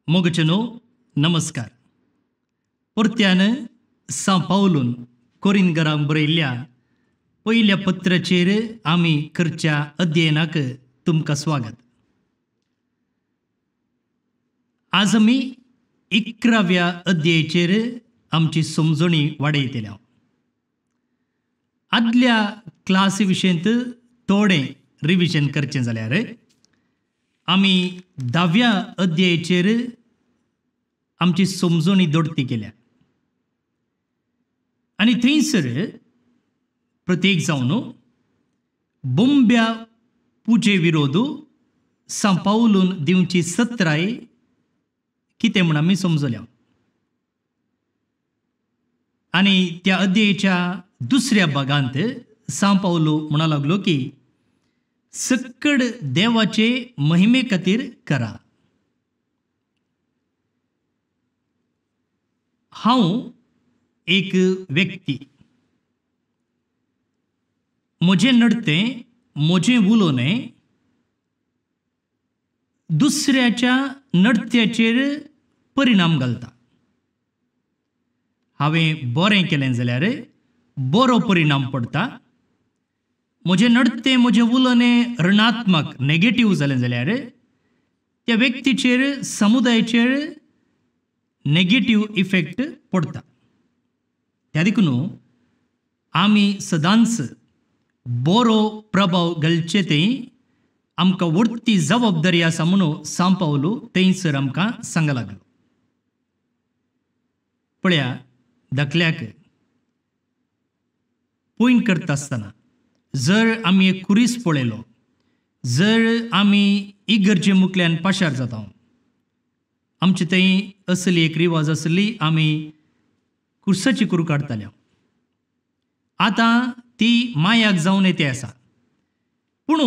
मोगचनो नमस्कार. परत्यान सां पावलून कोरिनगरांक बरयल्ल्या पयल्या पत्राचेर आमी करच्या अध्ययनाक तुमकां स्वागत. आज आमी 11व्या अध्यायाचेर आमची समजणी वाडयतले. आदल्या क्लासी विशयंत थोडें रिविजन करचें जाल्यार आमी 10व्या अध्यायाचेर आमची समजणी दोडती केल्या आनी थंयसर प्रत्येक जावन बोंब्या पुजे विरोध सां पावलून दिवची सत्राय कितें म्हूण आमी समजल्या. आनी त्या अध्यायाच्या दुसऱ्या भागांत सां पावलो म्हणा लागलो की सक्कड देवाचे महिमे खातीर करा. हांव एक व्यक्ती, म्हजें नडतें म्हजें उलोवणें दुसऱ्याच्या नडत्याचेर परिणाम घालता. हांवें बरें केलें जाल्यार बरो परिणाम पडटा. म्हजें नडतें म्हजें उलोवणें ऋणात्मक नेगेटीव जालें जाल्यार त्या व्यक्तीचेर समुदायाचेर नेगेटीव इफेक्ट पडटा. त्या देखून आमी सदांच बरो प्रभाव घालचे थंय आमकां व्हडती जबाबदारी आसा म्हणून सां पावलो थंयसर आमकां सांगा लागलो. पळया धाकल्याक पॉयंट करता आसतना जर आमी एक कुरीस पळयलो, जर आमी इगर्जे मुखल्यान पाशार जाता, आमचे थंय असली एक रिवाज आसली आमी कुर्साची कुरू काडटाले. आतां ती मायाक जावन येते आसा, पूण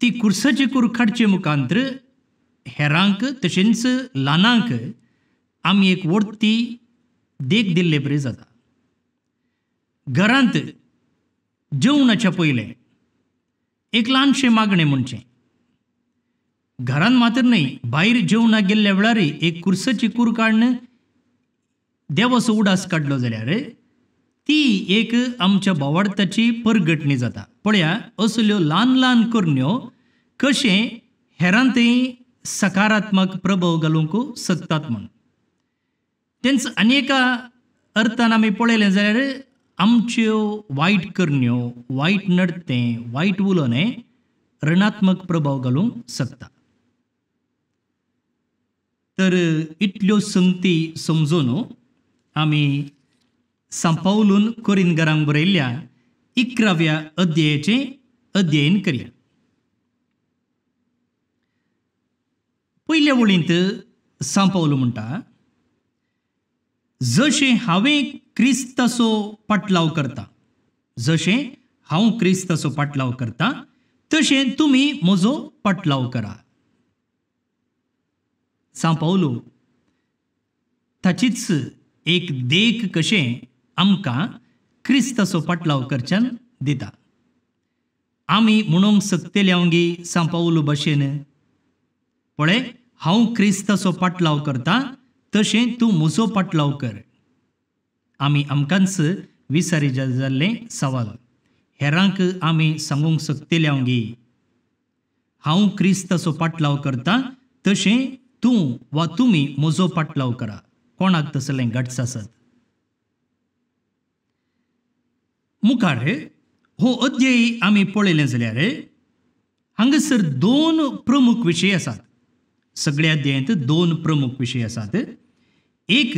ती कुर्साची कुरू काडचे मुखांतर हेरांक तशेंच ल्हानांक आमी एक व्हडती देख दिल्ले बरी जाता. घरांत जेवणाच्या पयलें एक ल्हानशें मागणें म्हणचें, घरांत मात्र न्हय भायर जेवणाक गेल्ल्या वेळार एक कुर्साची कूर काडून देवाचो उडास काडलो जाल्यार ती एक आमच्या भावार्थाची परगटणी जाता. पळया असल्यो ल्हान ल्हान करण्यो कशें हेरांतय सकारात्मक प्रभाव घालूंक शकतात म्हूण. तेंच आनी एका अर्थान आमी पळयलें जाल्यार आमच्यो वायट करण्यो, वायट नडतें, वायट उलोवणें ऋणात्मक प्रभाव घालूंक शकता. तर इतल्यो संगती समजून आमी सां पावलून कोरिनगरांक बरयल्ल्या 11व्या अध्यायाचें अध्ययन करया. पयल्या वळींत सां पावलो म्हणटा, जशें हांवें क्रिस्ताचो पाटलाव करता, जशें हांव क्रिस्ताचो पाटलाव करता तशें तुमी म्हजो पाटलाव करा. सां पावलो ताचीच एक देख कशें आमकां क्रिस्ताचो पाटलाव करच्यान दिता. आमी म्हणूंक शकतले हांव सां पावलो भशेन, पळय हांव क्रिस्ताचो पाटलाव करता तशें तूं म्हजो पाटलाव कर. आमी आमकांच विसारी जाल्लें सवाल हेरांक आमी सांगूंक शकतले हांव हांव क्रिस्ताचो पाटलाव करता तशें तूं वा तुमी म्हजो पाटलाव करा. कोणाक तसलें गट्स आसत. मुखार हो अध्याय आमी पळयलें जाल्यार हांगासर दोन प्रमुख विशय आसात. सगळ्या अध्यायांत दोन प्रमुख विशय आसात. एक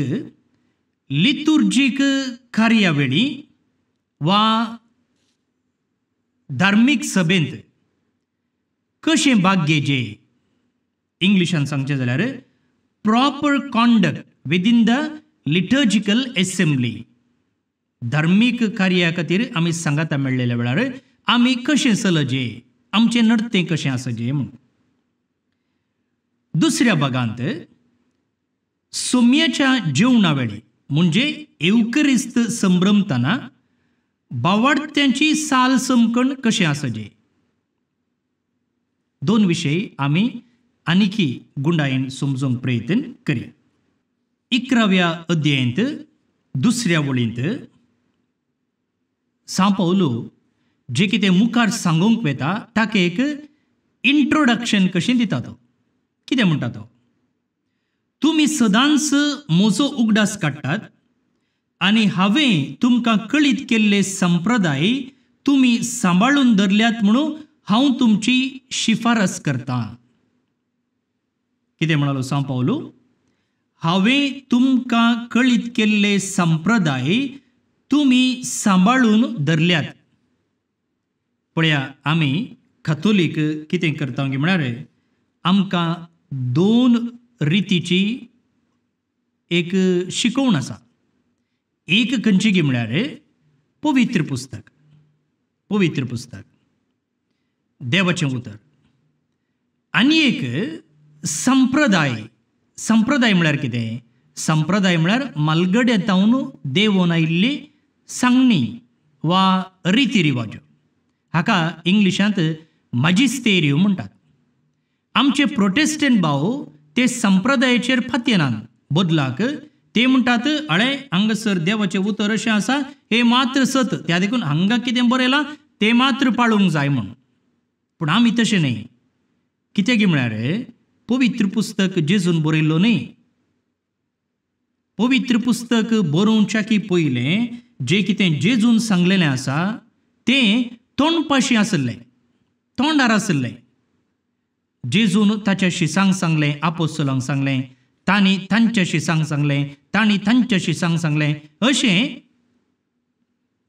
लितुर्जीक कार्यावेळी वा धार्मीक सभेंत कशें भाग घेवचें, इंग्लिशान सांगचें जाल्यार proper conduct within the liturgical assembly. धार्मीक कार्या खातीर आमी सांगाता मेळ्ळेल्या वेळार आमी कशें चलचें, आमचें नडतें कशें आसचें म्हूण. दुसऱ्या भागांत सोम्याच्या जेवणा वेळी म्हणजे येवकरिस्त संभ्रमतना बावाडत्यांची साल समकण कशें आसचें. दोन विशय आमी आनीकी गुंडायेन समजूंक प्रयत्न करया. 11व्या अध्यायांत दुसऱ्या वळींत सां पावलो जे कितें मुखार सांगूंक वेता ताका एक इंट्रोडक्शन कशें दिता. तो कितें म्हणटा तो, तुमी सदांच म्हजो उगडास काडटात आनी हांवें तुमकां कळीत केल्ले संप्रदाय तुमी सांबाळून धरल्यात म्हणून हांव तुमची शिफारस करतां. कितें म्हणालो सां पावलो, हांवें तुमकां कळीत केल्ले संप्रदाय तुमी सांबाळून धरल्यात. पळया आमी कथोलीक कितें करता म्हळ्यार आमकां दोन रितीची एक शिकवण आसा. एक खंयची गी म्हळ्यार पवित्र पुस्तक, पवित्र पुस्तक देवाचें उतर, आनी एक संप्रदाय. संप्रदाय म्हळ्यार कितें? संप्रदाय म्हळ्यार मालगड्या तावन देवोन आयिल्ली सांगणी वा रिती रिवाज, हाका इंग्लिशांत माजिस्तेरियो म्हणटात. आमचे प्रोटेस्टंट भाव ते संप्रदायाचेर फातयेनात, बदलाक ते म्हणटात अळे हांगासर देवाचें उतर अशें आसा हें मात्र सत, त्या देखून हांगा कितें बरयलां तें मात्र पाळूंक जाय म्हूण. पूण आमी तशें न्हय. कित्याक म्हळ्यार पवित्र पुस्तक जेजून बरयल्लो न्हय. पवित्र पुस्तक बरोवच्याकी पयलें जें कितें जेजून सांगलेलें आसा तें तोंडपाशी आसलें, तोंडार आसलें. जेजून ताच्या शिसांक सांगलें, आपोस्तलांक सांगलें, तांणी तांच्या शिसांक सांगलें, तांणी तांच्या शिसांक सांगलें, अशें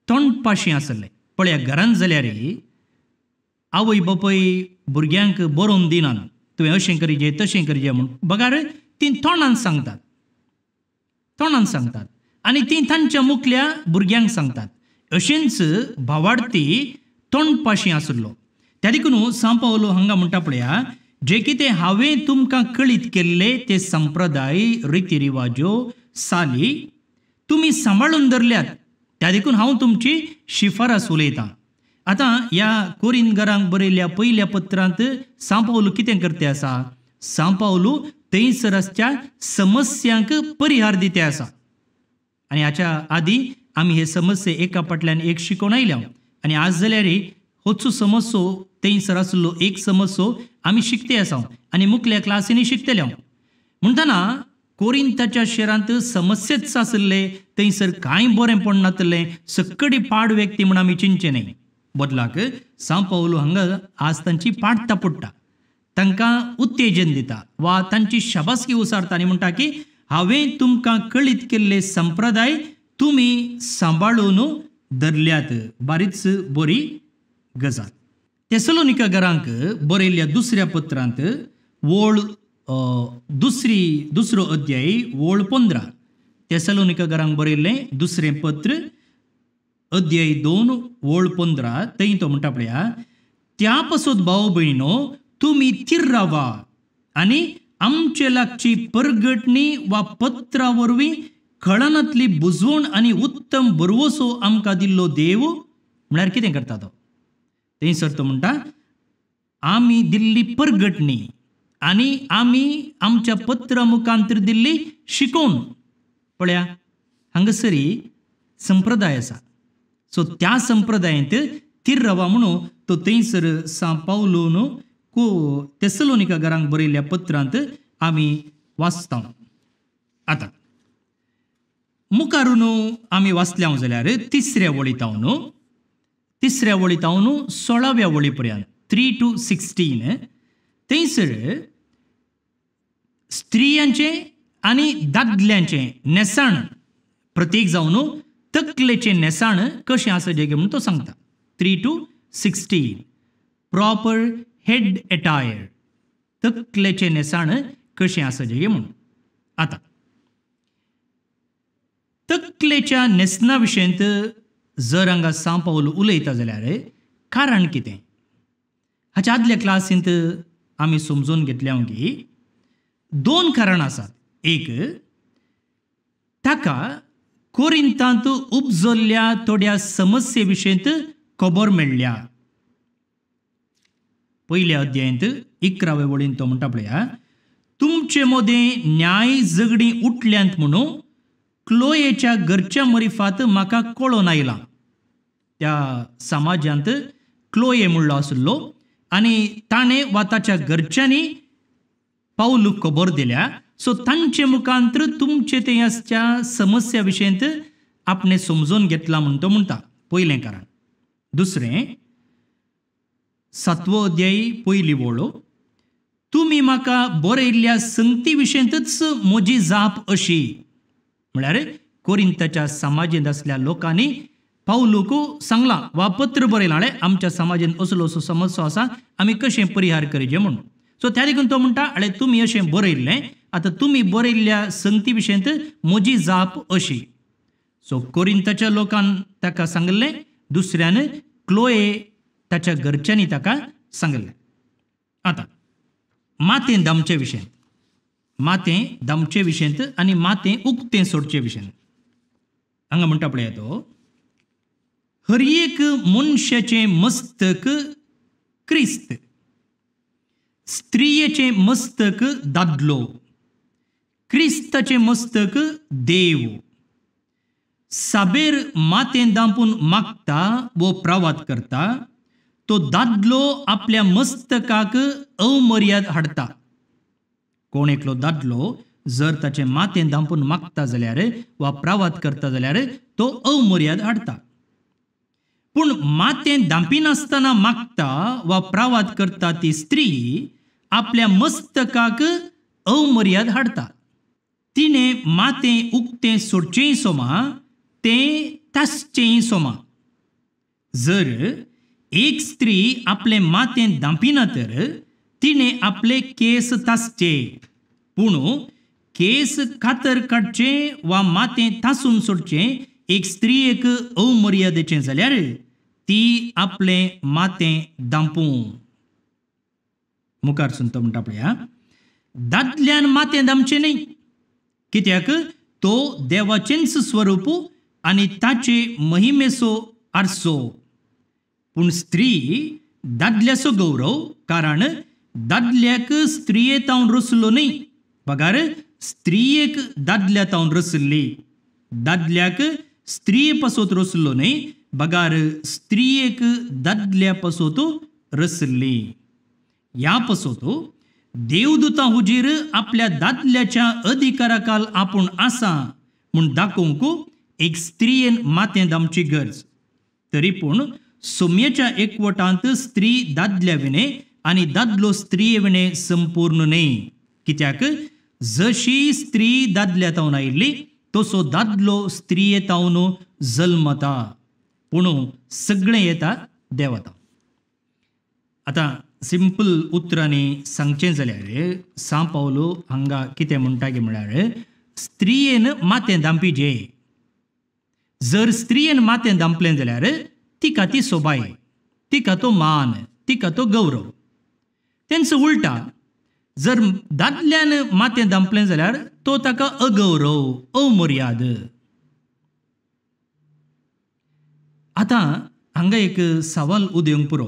तोंडपाशी आसलें. पळया घरांत जाल्यार आवय बापूय भुरग्यांक बरोवन दिनात, तुवें अशें करिजे तशें करिजे म्हूण, बगार तीं तोंडान सांगतात, तोंडान सांगतात आनी तीं तांच्या मुखल्या भुरग्यांक सांगतात. अशेंच भावार्थी तोंडपाशी आसलो. त्या देखून सां पावलो हांगा म्हणटा पळया, जे कितें हांवें तुमकां कळीत केल्ले ते संप्रदाय, रिती रिवाजो, साली तुमी सांबाळून धरल्यात, त्या देखून हांव तुमची शिफारस उलयतां. आतां ह्या कोरिंदगरांक बरयल्ल्या पयल्या पत्रांत सां पावलो कितें करते आसा? सां पावलो थंयसर आसच्या समस्यांक परिहार दिते आसा. आनी हाच्या आदीं आमी हे समस्ये एका फाटल्यान एक शिकोवन आयल्या आनी आज जाल्यार होच समस्यो थंयसर आसलो एक समस्यो आमी शिकते आसा आनी मुखल्या क्लासींनी शिकतले. म्हणटना कोरिंताच्या शहरांत समस्येच आसले, थंयसर कांय बरें पडनातलें, सकडी पाड व्यक्ती म्हूण आमी चिंतचें न्हय. बदलाक सां पावलो हांगा आज तांची पाट तापडटा, तांकां उत्तेजन दिता वा तांची शाबासकी उसारता आनी म्हणटा की हांवें तुमकां कळीत केल्ले संप्रदाय तुमी सांबाळून धरल्यात. बारीच बरी गजाल. तेसलोनिका घरांक बरयल्ल्या दुसऱ्या पत्रांत वोळ दुसरो अध्याय वोळ 15, तेसलोनिका घरांक बरयल्लें दुसरें पत्र अध्याय 2 वोळ 15, थंय तो म्हणटा पळया, त्या पासत भाव भयणो तुमी थीर रावा आनी आमचे लागची परगटणी वा पत्रा वरवीं कळनातली बुजवण आनी उत्तम बरवसो आमकां दिल्लो देव. म्हळ्यार कितें करता तो थंयसर तो म्हणटा, आमी दिल्ली परगटणी आनी आमी आमच्या पत्रा मुखांतर दिल्ली शिकोवन. पळया हांगासरी संप्रदाय आसा, सो त्या संप्रदायेंत थीर रावा म्हणून तो थंयसर सां पावलोन तेसलोनिका घरांक बरयल्ल्या पत्रांत आमी वाचता. आतां मुखारून आमी वाचल्या जाल्यार तिसऱ्या वळीतावन, तिसऱ्या वळीतावन 16व्या वळी पर्यंत 3 to 16 थंयसर स्त्रियांचें आनी दादल्यांचें न्हेसण प्रतीक जावन तकलेचें न्हेसण कशें आसा जें म्हणून तो सांगता. 3 to 16 proper head attire, तकलेचें न्हेसण कशें आसा जें म्हणून. आतां तकलेच्या न्हेसणा विशयंत जर हांगा सां पावलो उलयता जाल्यार कारण कितें, हाच्या आदल्या क्लासींत आमी समजून घेतल्या की दोन कारणां आसात. एक, ताका कोरिंतांत उपजल्ल्या थोड्या समस्ये विशयंत खबर मेळ्ळ्या. पयल्या अध्यायांत 11व्या वळीन तो म्हणटा पळया, तुमचे मदें न्याय झगडीं उठल्यांत म्हणून क्लोयेच्या घरच्या मरिफात म्हाका कळोन आयलां. त्या समाजांत क्लोये म्हणलो आशिल्लो आनी ताणें वा ताच्या घरच्यांनी पावलूक खबर दिल्या. सो तांचे मुखांतर तुमचे ते आसच्या समस्या विशयंत आपणें समजून घेतला म्हूण तो म्हणटा. पयलें कारण. दुसरें, 7वो अध्याय पयली वळ, तुमी म्हाका बरयल्ल्या संगती विशयंतच म्हजी जाप अशी. म्हळ्यार कोरिंताच्या समाजेंत आसल्या लोकांनी पावलूक सांगलां वा पत्र बरयलां, आमच्या समाजेंत असलो असो समस्या आसा, आमी कशें परिहार करचें म्हूण. सो त्या देखून तो म्हणटा, अळे तुमी अशें बरयल्लें, आतां तुमी बरयल्ल्या संगती विशयंत म्हजी जाप अशी. सो कोरिंताच्या लोकान ताका सांगिल्लें, दुसऱ्यान क्लोये ताच्या घरच्यांनी ताका सांगिल्लें. आतां मातें दामचे विशयंत, मातें दामचे विशयंत आनी मातें उक्तें सोडचे विशयंत हांगा म्हणटा पळया तो, हर एक मनशाचें मस्तक क्रिस्त, स्त्रियेचें मस्तक दादलो, क्रिस्ताचें मस्तक देव. साबेर मातें दांपून मागता वो प्रवाद करता तो दादलो आपल्या मस्तकाक अमर्याद हाडटा. कोण एकलो दादलो जर ताचें मातें दांपून मागता जाल्यार वा प्रवाद करता जाल्यार तो अमर्याद हाडटा. पूण मातें दांपिनासतना मागता वा प्रवाद करता ती स्त्री आपल्या मस्तकाक अमर्याद हाडटा. तिणें मातें उक्तें सोडचेंय सोमा, तें तासचेंय सोमा. जर एक स्त्री आपलें मातें दांपिना तर तिणें आपले केस तासचे, पूण केस कातर काडचे वा मातें तासून सोडचें एक स्त्रियेक अमर्यादेचें जाल्यार ती आपलें मातें दांपूं. मुखार सुन तो म्हणटा पळया, दादल्यान मातें दामचें न्हय, कित्याक तो देवाचेंच स्वरूप आनी ताचे महिमेचो आरसो. पूण स्त्री दादल्याचो गौरव, कारण दादल्याक स्त्रिये तावन रसलो न्हय, बगार स्त्रियेक दादल्या तावन रसली. दादल्याक स्त्रिये पासत रसलो न्हय, बगार स्त्रियेक दादल्या पासत रसली. ह्या पासत देवदूतां हुजीर आपल्या दादल्याच्या अधिकाराखाल आपूण आसा म्हूण दाखोवंक एक स्त्रियेन मातें दामची गरज. तरी पूण सोम्याच्या एकवटांत स्त्री दादल्या विणे आनी दादलो स्त्रिये विणे संपूर्ण न्हय, कित्याक जशी स्त्री दादल्या तावन आयिल्ली तसो दादलो स्त्रिये तावन जल्मता, पूण सगळें येता देवता. आतां सिंपल उतरांनी सांगचें जाल्यार सां पावलो हांगा कितें म्हणटा की म्हळ्यार स्त्रियेन मातें दामपी जे, जर स्त्रियेन मातें दामपलें जाल्यार तिका ती सोबाय, तिका तो मान, तिका तो गौरव. तेंचो उल्टा जर दादल्यान मातें दामपलें जाल्यार तो ताका अगौरव, अमर्याद. आतां हांगा एक सवाल उदेवंक पुरो,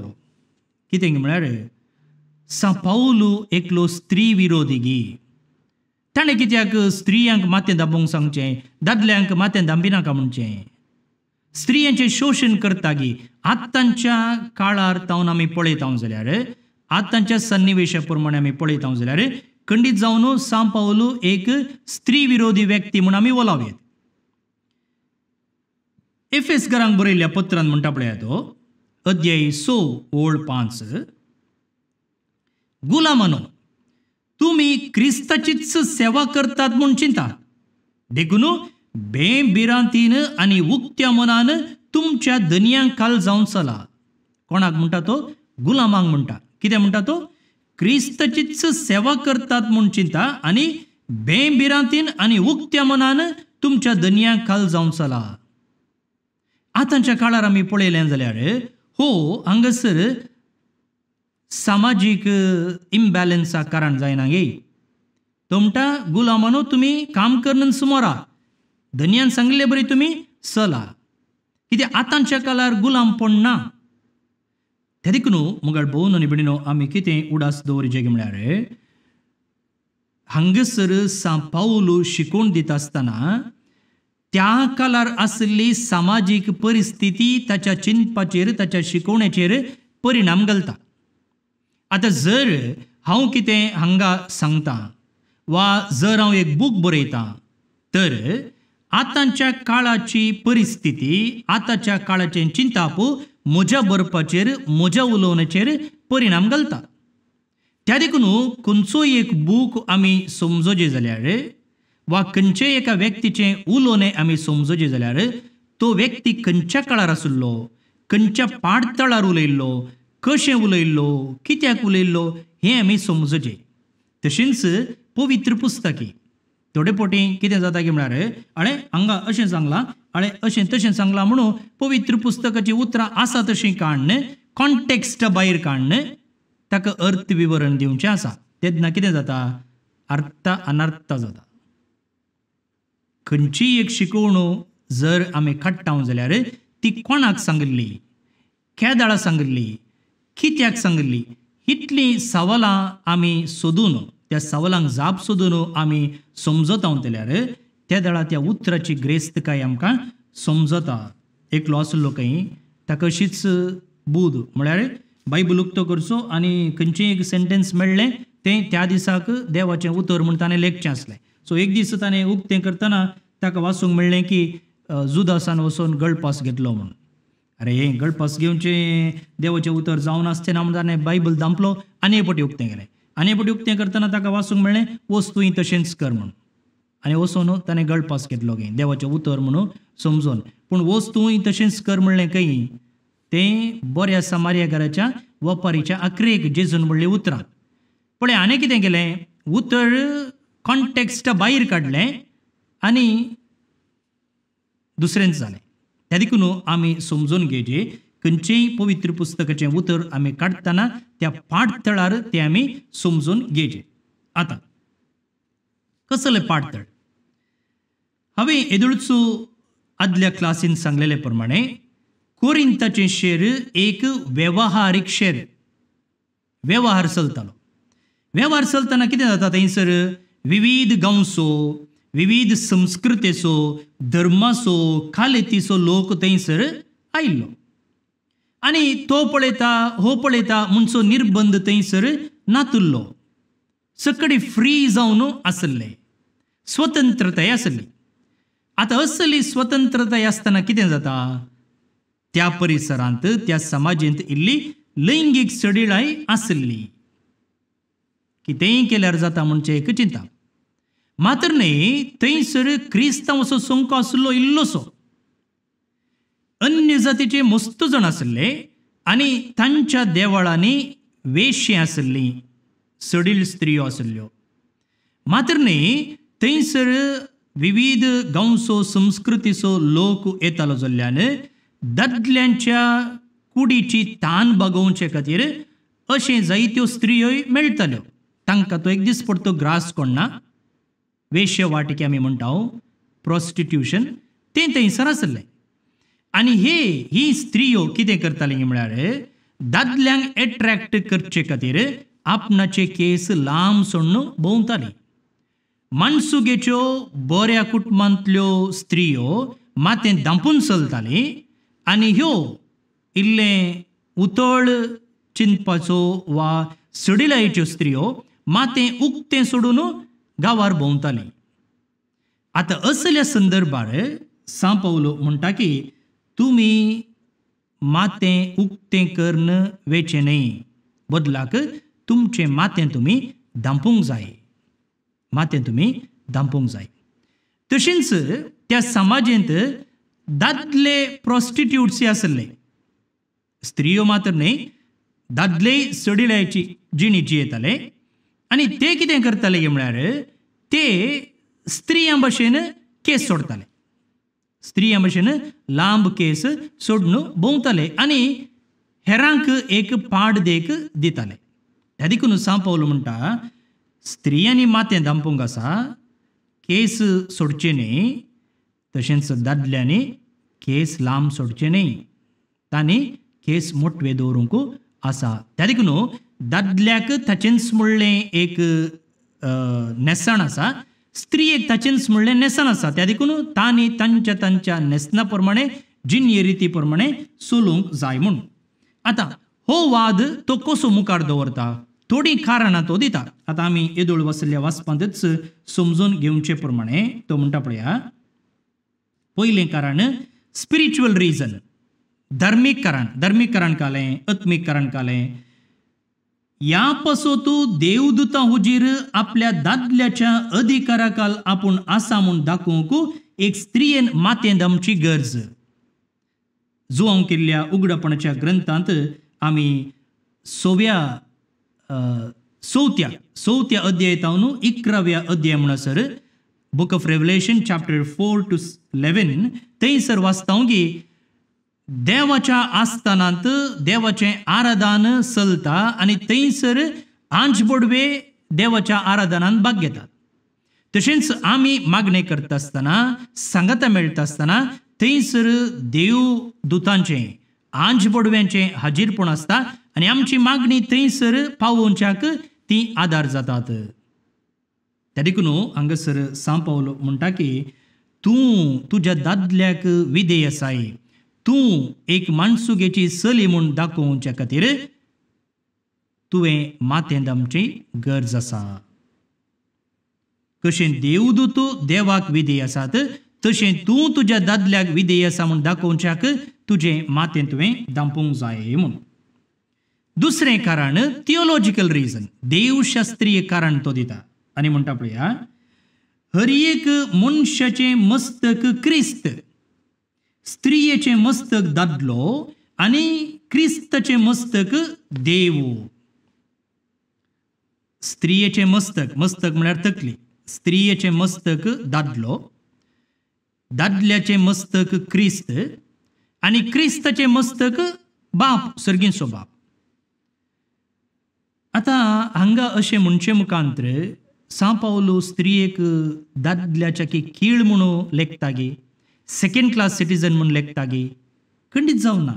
कितें म्हळ्यार सां पावलू एकलो स्त्री विरोधी गी, ताणें कित्याक स्त्रियांक मातें दामूंक सांगचें, दादल्यांक मातें दामपिनाका म्हणचें? स्त्रियांचें शोशण करता गी. आतांच्या काळार तावन आमी पळयता जाल्यार, आतांच्या सन्निवेशा प्रमाणे आमी पळयता जाल्यार खंडीत जावन सां पावलू एक स्त्री विरोधी व्यक्ती म्हूण आमी वोलाव येत. एफेस घरांक बरयल्ल्या पत्रान म्हणटा पळया तो अध्याय 6 ओळ 5, गुलामानो तुमी क्रिस्ताचीच सेवा करतात म्हूण चिंता, देखून बेभिरांतीन आनी उक्त्या मनान तुमच्या धनयांक खाल जावन चला. कोणाक म्हणटा तो? गुलामांक म्हणटा. कितें म्हणटा तो? क्रिस्ताचीच सेवा करतात म्हूण चिंता आनी बेभिरांतीन आनी उक्त्या मनान तुमच्या धनयांक खाल जावन चला. आतांच्या काळार आमी पळयलें जाल्यार हो हांगासर सामाजीक इम्बॅलन्साक कारण जायना गे. तो म्हणटा गुलामानो तुमी काम करून सुमोरा, धनयान सांगिल्ले बरी तुमी चला. कित्याक आतांच्या काळार गुलामपण ना. ते देखून मुगाळ भोवन आनी भयणीनो आमी कितें उडास दवरचें म्हळ्यार हांगासर सां पावलू शिकोवन दिता आसतना त्या काळार आशिल्ली सामाजीक परिस्थिती ताच्या चिंतपाचेर ताच्या शिकोवण्याचेर परिणाम घालता. आतां जर हांव कितें हांगा सांगता वा जर हांव एक बूक बरयतां तर आतांच्या काळाची परिस्थिती आतांच्या काळाचें चिंताप म्हज्या बरपाचेर म्हज्या उलोवण्याचेर परिणाम घालता. त्या देखून खंयचोय एक बूक आमी समजोचे जाल्यार वा खंयचेय एका व्यक्तीचें उलोवणें आमी समजोचें जाल्यार तो व्यक्ती खंयच्या काळार आशिल्लो, खंयच्या पाडतळार उलयल्लो, कशें उलयल्लो, कित्याक उलयल्लो हें आमी समजोचें. तशेंच पवित्र पुस्तकी थोडे फावटी कितें जाता की म्हळ्यार अळे हांगा अशें सांगलां, अळे अशें तशें सांगलां म्हणून पवित्र पुस्तकाचीं उतरां आसा तशीं काडन कॉन्टेक्स्ट भायर काडन ताका अर्थ विवरण दिवचें आसा. तेन्ना कितें जाता, अर्थ अनर्थ जाता. खंयचीय एक शिकवणू जर आमी काडटा जाल्यार ती कोणाक सांगिल्ली, केदाळा सांगिल्ली, कित्याक सांगिल्ली, इतलीं सवालां आमी सोदून त्या सवालांक जाप सोदून आमी समजता जाल्यार त्या वेळार त्या उतराची ग्रेस्तकाय आमकां समजता. एकलो आसलो खंय ताका अशीच बूद म्हळ्यार बायबल उक्तो करचो आनी खंयचें एक सेंटेन्स मेळ्ळें तें त्या दिसाक देवाचें उतर म्हूण ताणें लेखचें आसलें. सो एक दीस ताणें उक्तें करतना ताका वाचूंक मेळ्ळें की जुदासान वचून गळपास घेतलो म्हूण. अरे हें गळपास घेवचें देवाचें उतर जावन आसचें ना म्हूण ताणें बायबल धांपलो आनी एक फावटी उक्तें केलें. आनी एक फावटी उक्तें करतना ताका वाचूंक मेळ्ळें वच तुवें तशेंच कर म्हूण, आनी वचून ताणें गळपास घेतलो खंय देवाचें उतर म्हणून समजून. पूण वच तुवें तशेंच कर म्हणलें खंय तें बऱ्या समार्याकाराच्या वपारीच्या आखरेक जेजून म्हणलीं उतरां. पळय आनी कितें केलें, उतर कॉन्टेक्स्टा भायर काडलें आनी दुसरेंच जालें. त्या देखून आमी समजून घेवचें खंयचेय पवित्र पुस्तकाचें उतर आमी काडटना त्या पाटतळार तें आमी समजून घेवचें. आतां कसलें पाटतळ, हांवें येदोळचो आदल्या क्लासीन सांगलेले प्रमाणे कोरिंताचें शेर एक वेव्हारीक शेर, वेव्हार चलतालो. वेव्हार चलतना कितें जाता थंयसर विविध गांवचो, विविध संस्कृतेचो, धर्माचो, खालेतीचो लोक थंयसर आयिल्लो आनी तो पळयता हो पळयता म्हणचो निर्बंध थंयसर नातुल्लो. सगळी फ्री जावन आसले, स्वतंत्रताय आसली. आतां असली स्वतंत्रताय आसतना कितें जाता, त्या परिसरांत त्या समाजेंत इल्ली लैंगीक सडिळाय आसली. कितेंय केल्यार जाता म्हणचें एक चिंता मात्र न्हय, थंयसर क्रिस्तांव असो संको आसलो इल्लोसो, अन्य जातीचे मस्त जाण आसले आनी तांच्या देवळांनी वेश्ये आसली, सडील स्त्रियो आसल्यो. मात्र न्हय थंयसर विविध गांवचो संस्कृतीचो लोक येतालो जाल्ल्यान दादल्यांच्या कुडीची तान बागोवचे खातीर अशें जायत्यो स्त्रियोय मेळटाल्यो. तांकां तो एक दीस पडतो ग्रास कोण्णा, वेश्यवाटिके आमी म्हणटा प्रोस्टिट्यूशन, तें थंयसर आसलें. आनी हे ही स्त्रियो कितें करताली म्हळ्यार दादल्यांक एट्रॅक्ट करचे खातीर आपणाचे केस लांब सोडून भोंवताली. माणसुगेच्यो बऱ्या कुटुंबांतल्यो स्त्रियो माथें धांपून चलताली आनी ह्यो इल्लें उतळ चिंतपाचो वा सडिलायेच्यो स्त्रियो माथें उक्तें सोडून गांवार भोंवताली. आतां असल्या संदर्भार सां पावलो म्हणटा की तुमी माथें उक्तें करून वेचें न्हय, बदलाक तुमचें माथें तुमी धांपूंक जाय, माथें तुमी धांपूंक जाय. तशेंच त्या समाजेंत दादले प्रोस्टिट्यूट्स आसले, स्त्रियो मात्र न्हय, दादले सडिलायची जिणी जियेताले आनी ते कितें करताले म्हळ्यार ते स्त्रियां भशेन केस सोडटाले, स्त्रियां भशेन लांब केस सोडून भोंवताले आनी हेरांक एक पाड देख दिताले. त्या देखून सां पावलो म्हणटा स्त्रियांनी माथें धांपूंक आसा, केस सोडचे न्हय, तशेंच दादल्यांनी केस लांब सोडचे न्हय, तांणी केस मोटवे दवरूंक आसा. त्या देखून दादल्याक ताचेंच म्हणलें एक न्हेसण आसा, स्त्रियेक ताचेंच म्हणलें न्हेसण आसा. त्या देखून तांणी तांच्या तांच्या न्हेसणा प्रमाणे जिणये रिती प्रमाणे चलूंक जाय म्हूण. आतां हो वाद तो कसो मुखार दवरता, थोडीं कारणां तो दिता. आतां आमी येदोळ वाचिल्ल्या वाचपांतच समजून घेवचे प्रमाणे तो म्हणटा पळया, पयलें कारण स्पिरिच्युअल रिजन, धार्मीक कारण. धार्मीक कारण कालें, आत्मीक कारण कालें. ह्या पासत देवदूतां हुजीर आपल्या दादल्याच्या अधिकाराकाल आपूण आसा म्हूण दाखोवंक एक स्त्रियेन माथें दामची गरज. जुवांव केल्ल्या उगडपणाच्या ग्रंथांत आमी चवथ्या अध्यायतावन 11व्या अध्याय म्हणसर, book of Revelation chapter 4 to 11, थंयसर वाचता की देवाच्या आस्थानांत देवाचें आराधन चलता आनी थंयसर आंज बोडवे देवाच्या आराधनांत भाग घेतात. तशेंच आमी मागणें करता आसतना, सांगाता मेळटा आसतना थंयसर देवदूतांचें आंज बोडव्यांचें हाजीरपण आसता आनी आमची मागणी थंयसर पावोवच्याक ती आदार जातात. त्या देखून हांगासर सांव पावलो म्हणटा की तूं तुज्या दादल्याक विधेय आसाय, तूं एक माणसुगेची चली म्हूण दाखोवच्या खातीर तुवें माथें दामची गरज आसा. कशें देवदूत देवाक विधेय आसात तशें तूं तुज्या दादल्याक विधेय आसा म्हूण दाखोवच्याक तुजें माथें तुवें दामपूंक जाय म्हूण. दुसरें कारण थियोलॉजिकल रिजन, देवशास्त्रीय कारण तो दिता आनी म्हणटा पळया, हर एक मनशाचें मस्तक क्रिस्त, स्त्रियेचें मस्तक दादलो आनी क्रिस्ताचें मस्तक देव. स्त्रियेचें मस्तक, मस्तक म्हळ्यार तकली, स्त्रियेचें मस्तक दादलो, दादल्याचें मस्तक क्रिस्त आनी क्रिस्ताचें मस्तक बाप, सर्गींचो बाप. आतां हांगा अशें म्हणचें मुखांत्र सांव पावलो स्त्रियेक दादल्याच्या की कीळ म्हणून लेखता गी, सेकंड क्लास सिटीजन म्हूण लेखता गी, खंडीत जावना.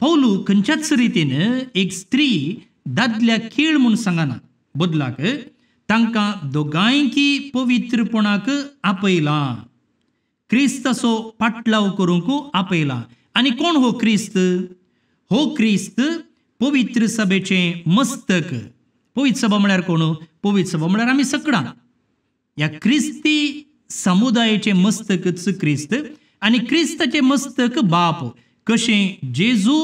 पावलू खंयच्याच रितीन एक स्त्री दादल्या कीळ म्हूण सांगना, बदलाक तांकां दोगांयकी पवित्रपणाक आपयलां, क्रिस्ताचो पाटलाव करूंक आपयला. आनी कोण हो क्रिस्त? हो क्रिस्त पवित्र सभेचें मस्तक. पवित्र सभा म्हळ्यार कोण? पवित्र सभा म्हळ्यार आमी सगळां. ह्या क्रिस्ती समुदायाचें मस्तकच क्रिस्त आनी क्रिस्ताचें मस्तक बाप. कशें जेजू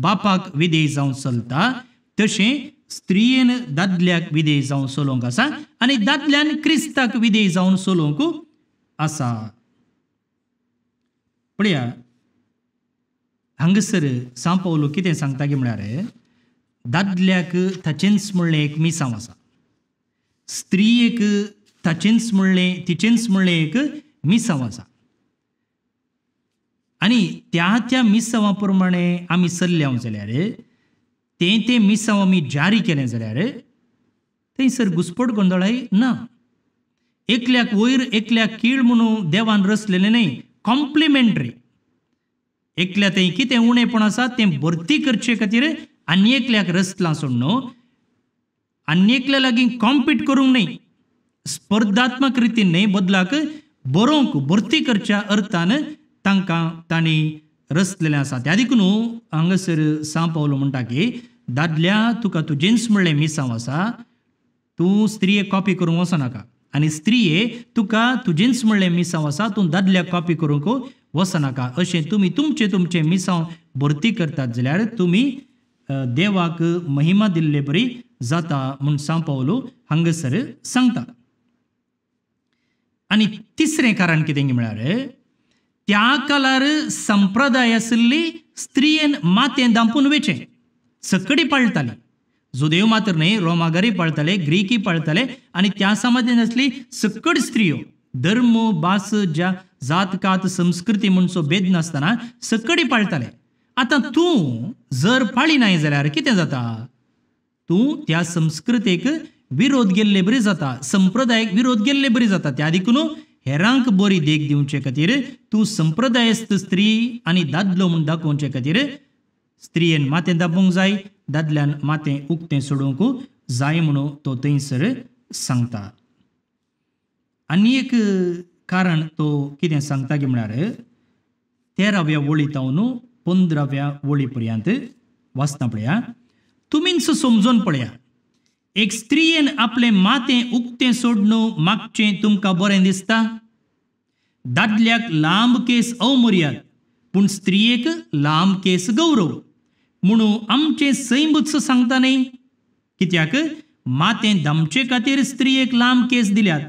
बापाक विधेय जावन चलता तशें स्त्रियेन दादल्याक विधेय जावन चलोवंक आसा आनी दादल्यान क्रिस्ताक विधेय जावन चलोवंक आसा. पळया हांगासर सांव पावलो कितें सांगता की म्हळ्यार दादल्याक ताचेंच म्हणलें एक मिसांव आसा, स्त्रियेक ताचेंच म्हणलें तिचेंच म्हणलें एक मिसांव आसा आनी त्या त्या मिसांवा प्रमाणे आमी चल्ल्या जाल्यार, तें तें मिसांव आमी जारी केलें जाल्यार थंयसर घुस्पट गोंदळाय ना. एकल्याक वयर एकल्याक कीळ म्हणून देवान रचलेलें न्हय, कॉम्प्लिमेंटरी. एकल्या थंय कितें उणेपण आसा तें भरती करचे खातीर आनी एकल्याक रचलां सोडून आनी एकल्या लागीं कॉम्पीट करूंक न्हय, स्पर्धात्मक रितीन न्हय, बदलाक बरोवंक भरती करच्या अर्थान तांकां तांणी रचलेलें आसा. त्या देखून हांगासर सांव पावलो म्हणटा की दादल्या तुका तुजेंच म्हणलें मिसांव आसा, तूं स्त्रियेक कॉपी करूंक वचनाका आनी स्त्रिये तुका तुजेंच म्हणलें मिसांव आसा, तूं दादल्याक कॉपी करूंक वचनाका. अशें तुमी तुमचें तुमचें मिसांव भरती करतात जाल्यार तुमी देवाक महिमा दिल्ले बरी जाता म्हूण सांव पावलो हांगासर सांगता. आनी तिसरें कारण कितें म्हळ्यार त्या काळार संप्रदाय आशिल्ली स्त्रियेन माथें दांपून वेचें, सकडी पाळटाली. जुदेव मात्र न्हय, रोमागरी पाळटाले, ग्रीकी पाळटाले आनी त्या समाजान आसली सकड स्त्रियो, धर्म भास ज्या जात कात संस्कृती म्हणचो भेद नासतना सकडी पाळटाले. आतां तूं जर पाळी नाय जाल्यार कितें जाता, तूं त्या संस्कृतेक विरोध गेल्ले बरी जाता, संप्रदायक विरोध गेल्ले बरी जाता. त्या देखून हेरांक बरी देख दिवचे खातीर तूं संप्रदायस्थ स्त्री आनी दादलो म्हूण दाखोवचे खातीर स्त्रियेन माथें धांपूंक जाय, दादल्यान माथें उक्तें सोडूंक जाय म्हणून तो थंयसर सांगता. आनी एक कारण तो कितें सांगता की म्हळ्यार 13व्या वळी तावन 15व्या वळी पर्यंत वाचता पळया. तुमीच समजून पळया, एक स्त्रियेन आपलें माथें उक्तें सोडून मागचें तुमकां बरें दिसता? दादल्याक लांब केस अवमर्याद, पूण स्त्रियेक लांब केस गौरव म्हणून आमचें सैमूच सांगता न्ही? कित्याक माथें धांपचे खातीर स्त्रियेक लांब केस दिल्यात.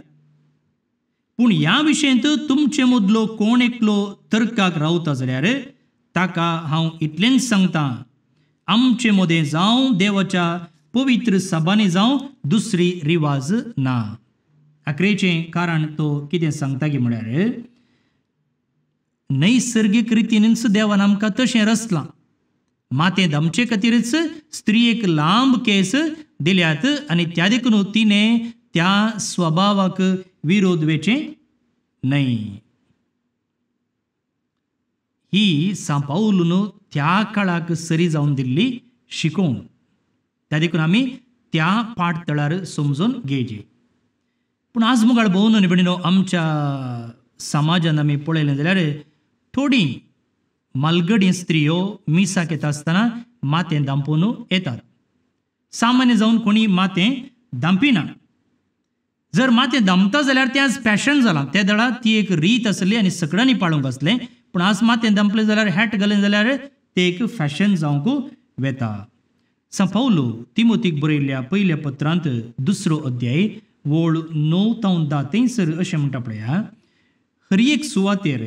पूण ह्या विशयांत तुमचे मदलो कोण एकलो तर्काक रावता जाल्यार ताका हांव इतलेंच सांगता, आमचे मदें जावं देवाच्या पवित्र सभांनी जावं दुसरी रिवाज ना. आखरेचें कारण तो कितें सांगता की म्हळ्यार नैसर्गीक रितीनच देवान आमकां तशें रचलां. माथें धांपचे खातीरच स्त्रियेक लांब केस दिल्यात आनी त्या देखून तिणें त्या स्वभावाक विरोध वेचें न्हय. ही सांव पावलून त्या काळाक सरी जावन दिल्ली शिकोवण. त्या देखून आमी त्या पाठतळार समजून घेवचे. पूण आज मुखार भोवन आनी भयणीनो आमच्या समाजान आमी पळयलें जाल्यार थोडीं मालगडी स्त्रियो मिसाक येता आसतना माथें धांपून येतात. सामान्य जावन कोणी माथें धांपिना. जर माथें धांपता जाल्यार तें आज फॅशन जालां. त्या दळा ती एक रीत आसली आनी सगळ्यांनी पाळूंक आसलें. पूण आज माथें धांपलें जाल्यार हॅट घालें जाल्यार तें एक फॅशन जावंक वेता. सांव पावलो तिमोतीक बरयल्ल्या पयल्या पत्रांत 2 अध्याय वळ 9 तावन 10 थंयसर अशें म्हणटा पळया, हर एक सुवातेर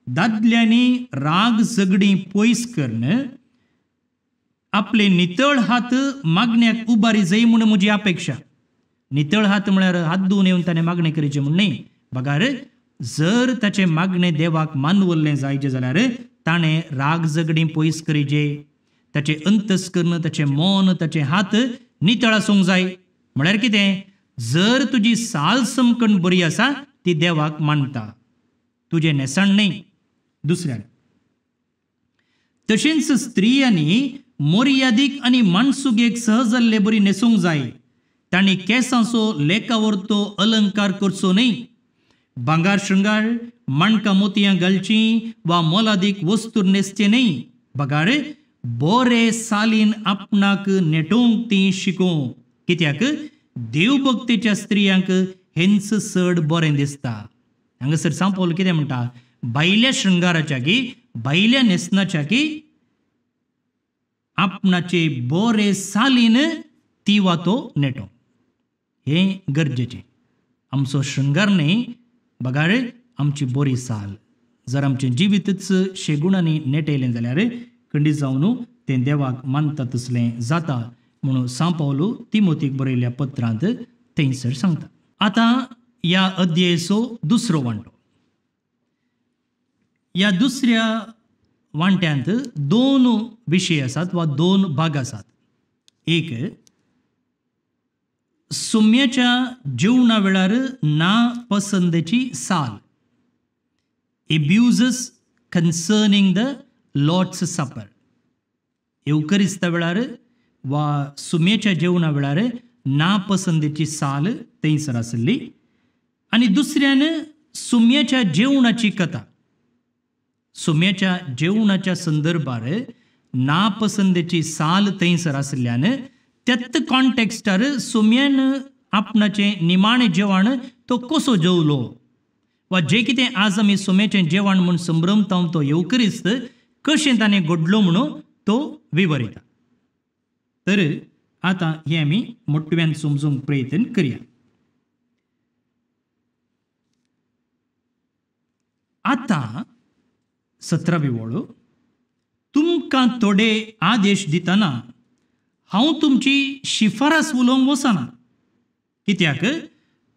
दादल्यांनी राग झगडीं पयस करून आपले नितळ हात मागण्याक उबारी जाय म्हूण म्हजी अपेक्षा. नितळ हात म्हळ्यार हात धुवन येवन ताणें मागणें करचें म्हूण न्हय, बगार जर ताचें मागणें देवाक मानवल्लें जायचें जाल्यार ताणें राग झगडीं पयस करीजे. ताचें अंतस्कर्ण, ताचें मन, ताचें हात नितळ आसूंक जाय. म्हळ्यार कितें, जर तुजी साल समकण बरी आसा ती देवाक मानता, तुजें न्हेसण न्हय दुसऱ्यान. तशेंच स्त्रियांनी मर्यादीक आनी माणसुगेक सहज जाल्ले बरी न्हेसूंक जाय. तांणी केंसांचो लेखावरतो अलंकार करचो न्हय. भांगार शृंगार, माणकां मोतयां घालचीं वा मोलादीक वस्तू न्हेसचें न्हय, बगार बरे सालीन आपणाक नेटोवंक ती शिकोवं. कित्याक देवभक्तीच्या स्त्रियांक हेंच चड बरें दिसता. हांगासर सांव पावल कितें म्हणटा, भायल्या शृंगाराच्या की भायल्या न्हेसणाच्या की आपणाचे बरे सालीन ती वा तो नेटो हें गरजेचें. आमचो शृंगार न्हय बगार आमची बरी साल. जर आमचें जिवीतच शेगुणांनी नेटयलें जाल्यार खंडीत जावन तें देवाक मानता तसलें जाता म्हणून सांव पावलो तिमोतीक बरयल्ल्या पत्रांत थंयसर सांगता. आतां ह्या अध्यायाचो दुसरो वांटो. ह्या दुसऱ्या वांट्यांत 2 विशय आसात वा 2 भाग आसात. एक, सुम्याच्या जेवणा वेळार ना पसंदेची साल, abuses concerning the Lord's supper. येवकरिस्ता वेळार वा सुम्याच्या जेवणा वेळार ना पसंदेची साल थंयसर आसली. आनी दुसऱ्यान सुम्याच्या जेवणाची कथा. सुम्याच्या जेवणाच्या संदर्भार नापसंदेची साल थंयसर आशिल्ल्यान त्याच कॉन्टेक्स्टार सुम्यान आपणाचें निमाणें जेवण तो कसो जेवलो वा जें कितें आज आमी सुम्याचें जेवण म्हूण संभ्रमता तो येवकरिस्त कशें ताणें घडलो म्हणून तो विवरिता. तर आतां हें आमी मोटव्यान समजूंक प्रयत्न करया. आतां 17वी वळ, तुमकां थोडे आदेश दितना हांव तुमची शिफारस उलोवंक वचना, कित्याक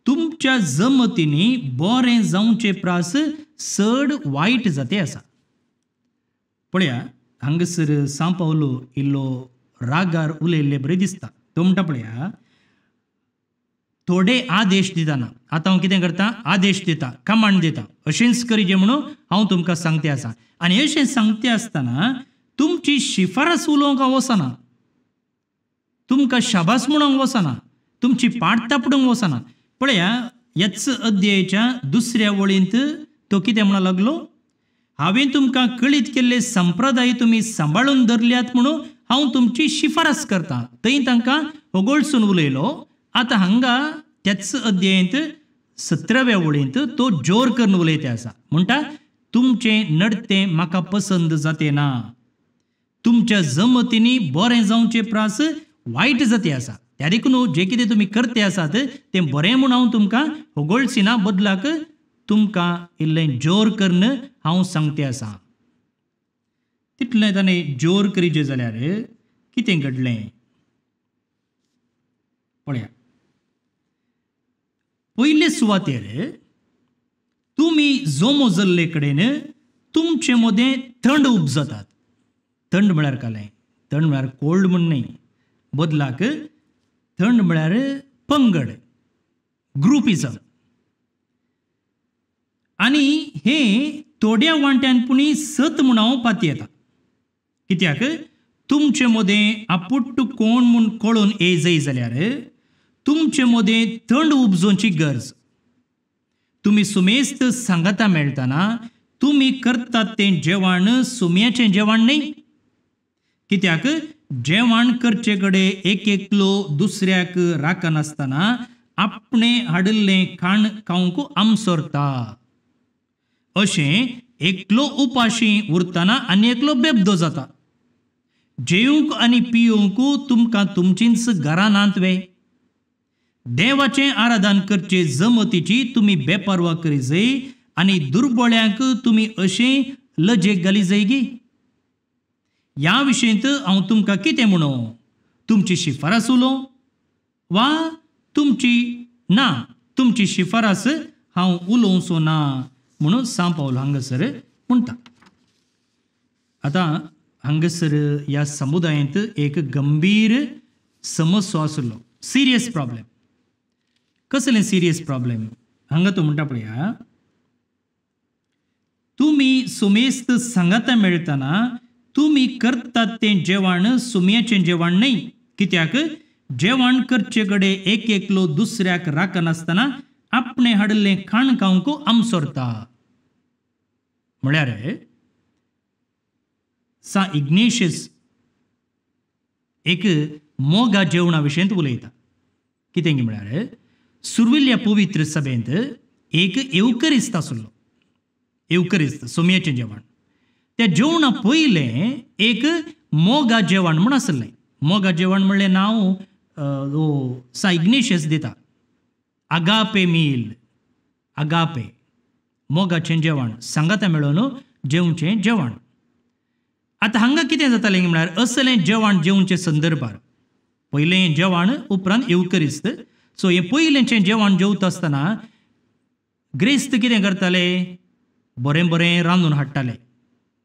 तुमच्या जमतींनी बरें जावचे प्रास चड वायट जाते आसा. पळया हांगासर सांव पावलो इल्लो रागार उलयल्ले बरें दिसता. तो म्हणटा पळया थोडे आदेश दितना आतां हांव कितें करता, आदेश दिता, कमांड दिता, अशेंच करीजे म्हणून हांव तुमकां सांगते आसा. आनी अशें सांगते आसतना तुमची शिफारस उलोवंक हांव वचना, तुमकां शाबास म्हणूंक वचना, तुमची पाट तापडूंक वचना. पळया ह्याच अध्यायाच्या दुसऱ्या वळींत तो कितें म्हणूंक लागलो, हांवें तुमकां कळीत केल्ले संप्रदाय तुमी सांबाळून धरल्यात म्हणून हांव तुमची शिफारस करता. थंय तांकां होगोळसून उलयलो. आतां हांगा त्याच अध्यायंत 17व्या वळींत तो जोर करून उलयता आसा. म्हणटा तुमचें नडतें म्हाका पसंद जाते ना, तुमच्या जमतींनी बरें जावचे प्रास वायट जाते आसा. त्या देखून जें कितें तुमी करते आसात तें बरें म्हूण हांव तुमकां होगोळसिना, बदलाक तुमकां इल्लें जोर करून हांव सांगते आसा. तितलें ताणें जोर करीजे जाल्यार कितें घडलें पळया. पयले सुवातेर तुमी जोमो जाल्ले कडेन तुमचे मदें थंड उपजतात. थंड म्हळ्यार कालें, थंड म्हळ्यार कोल्ड म्हूण न्हय, बदलाक थंड म्हळ्यार पंगड, ग्रुपिजम. आनी हे थोड्या वांट्यान पुणी सत म्हूण हांव पातयेता. कित्याक तुमचे मदें आपुट्टू कोण म्हूण कळून येयजय जाल्यार तुमचे मदें थंड उपजोवची गरज. तुमी सुमेस्त सांगाता मेळटना तुमी करतात तें जेवण सुम्याचें जेवण न्हय. कित्याक जेवण करचे कडेन एक एकलो दुसऱ्याक राखनासतना आपणें हाडिल्लें खाण खावंक आमसरता. अशें एकलो उपाशी उरतना आनी एकलो बेबदो जाता. जेवंक आनी पिवंक तुमकां तुमचींच घरां नात वे? देवाचें आराधन करचे जमतीची तुमी बेपर्वा करीजय आनी दुर्बळ्यांक तुमी अशें लजेक घाली गी. ह्या विशयंत हांव तुमकां कितें म्हणू, तुमची शिफारस उलोवं वा तुमची ना, तुमची शिफारस हांव उलोवचो ना म्हणून सांव पावल हांगासर म्हणटा. आतां हांगासर ह्या समुदायांत एक गंभीर समस्या आसलो, सिरियस प्रॉब्लेम. कसलें सिरियस प्रॉब्लेम हांगा तो म्हणटा पळया, तुमी सुमेस्त सांगाता मेळटना तुमी करतात तें जेवण सुम्याचें जेवण न्हय. कित्याक जेवण करचे कडेन एक एकलो दुसऱ्याक राखनासतना आपणें हाडिल्लें खाण खावंक आमसरता. म्हळ्यार सा इग्नेशियस एक मोगा जेवणा विशयंत उलयता. कितें म्हळ्यार सुर्विल्ल्या पवित्र सभेंत एक येवकरिस्त आसलो, येवकरिस्त सोम्याचें जेवण. त्या जेवणा पयलें एक मोगा जेवण म्हूण आसलें. मोगा जेवण म्हणलें नांव सा इग्नेशियस दिता, आगापे मील, आगापे मोगाचें जेवण, सांगाता मेळोवन जेवचें जेवण. आतां हांगा कितें जातालें म्हळ्यार असलें जेवण जेवचे संदर्भार पयलें जेवण उपरांत येवकरिस्त. सो हें पयलेंचें जेवण जेवता आसतना ग्रेस्त कितें करताले, बरें बरें रांदून हाडटाले,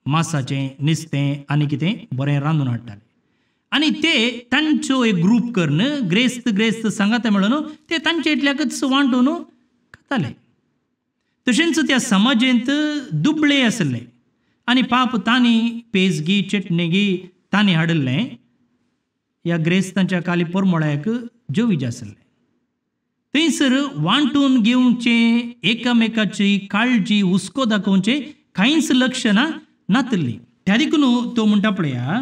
मासाचें नुस्तें आनी कितें बरें रांदून हाडटाले आनी ते तांचो एक ग्रूप करून ग्रेस्त ग्रेस्त सांगाता मेळोवन ते तांचे इतल्याकच वांटून खाताले. तशेंच त्या समाजेंत दुबळे आसले आनी पाप तांणी पेज गी चटणी गी तांणी हाडिल्लें ह्या ग्रेस्तांच्या काली परमळ्याक जेवीज आसलें. थंयसर वांटून घेवचें, एकामेकाची काळजी हुस्को दाखोवचें कांयच लक्ष ना नातली. त्या देखून तो म्हणटा पळया,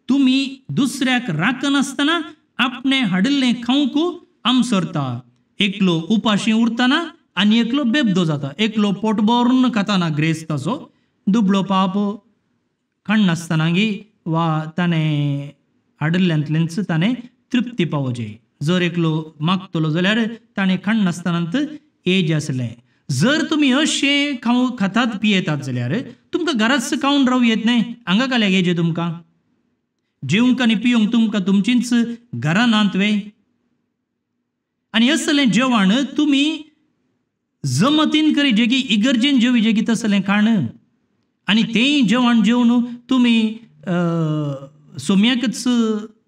तुमी दुसऱ्याक राखनासतना आपणें हाडिल्लें खावंक आमसरता. एकलो उपाशी उरतना आनी एकलो बेबदो जाता. एकलो पोट भरून खाताना ग्रेस्ताचो, दुबळो पाप काडनासतना गी वा ताणें हाडिल्ल्यांतल्यानच ताणें तृप्ती पावोवची. जर एकलो मागतलो जाल्यार ताणें काडनासतना एज आसलें. जर तुमी अशें खावं खातात पियेतात जाल्यार तुमकां घराच खावन रावं येत न्हय, हांगा काल्याक येजे तुमकां जेवंक आनी पिवंक तुमकां तुमचींच घरां नात वे? आनी असलें जेवण तुमी जमतीन करी जेगी, इगर्जेन जेवी जेगी तसलें खाण आनी तेंय जेवण जेवन तुमी सोम्याकच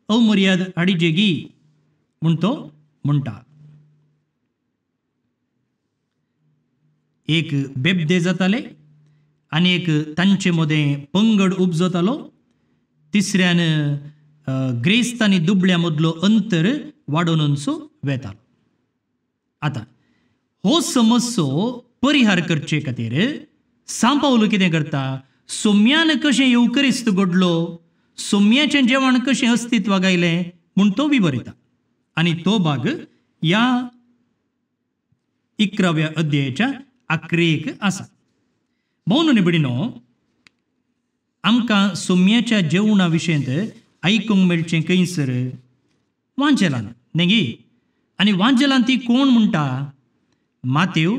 अमर्याद हाडिजेगी म्हूण तो म्हणटा. एक बेबदे जाताले आनी एक तांचे मदें पंगड उपजतालो. तिसऱ्यान ग्रेस्त आनी दुबळ्या मदलो अंतर वाडोवनचो वेतालो. आतां हो समस्यो परिहार करचे खातीर सांव पावलो कितें करता, सोम्यान कशें येवकरिस्त घडलो, सोम्याचें जेवण कशें अस्तित्वाक आयलें म्हूण तो विवरिता. आनी तो भाग ह्या 11व्या अध्यायाच्या आखरेक आसा. भोवन निबडिनो आमकां सोम्याच्या जेवणा विशयंत आयकूंक मेळचें खंयसर वांजेलान न्ही. आनी वांजेलान ती कोण म्हणटा, मातेव,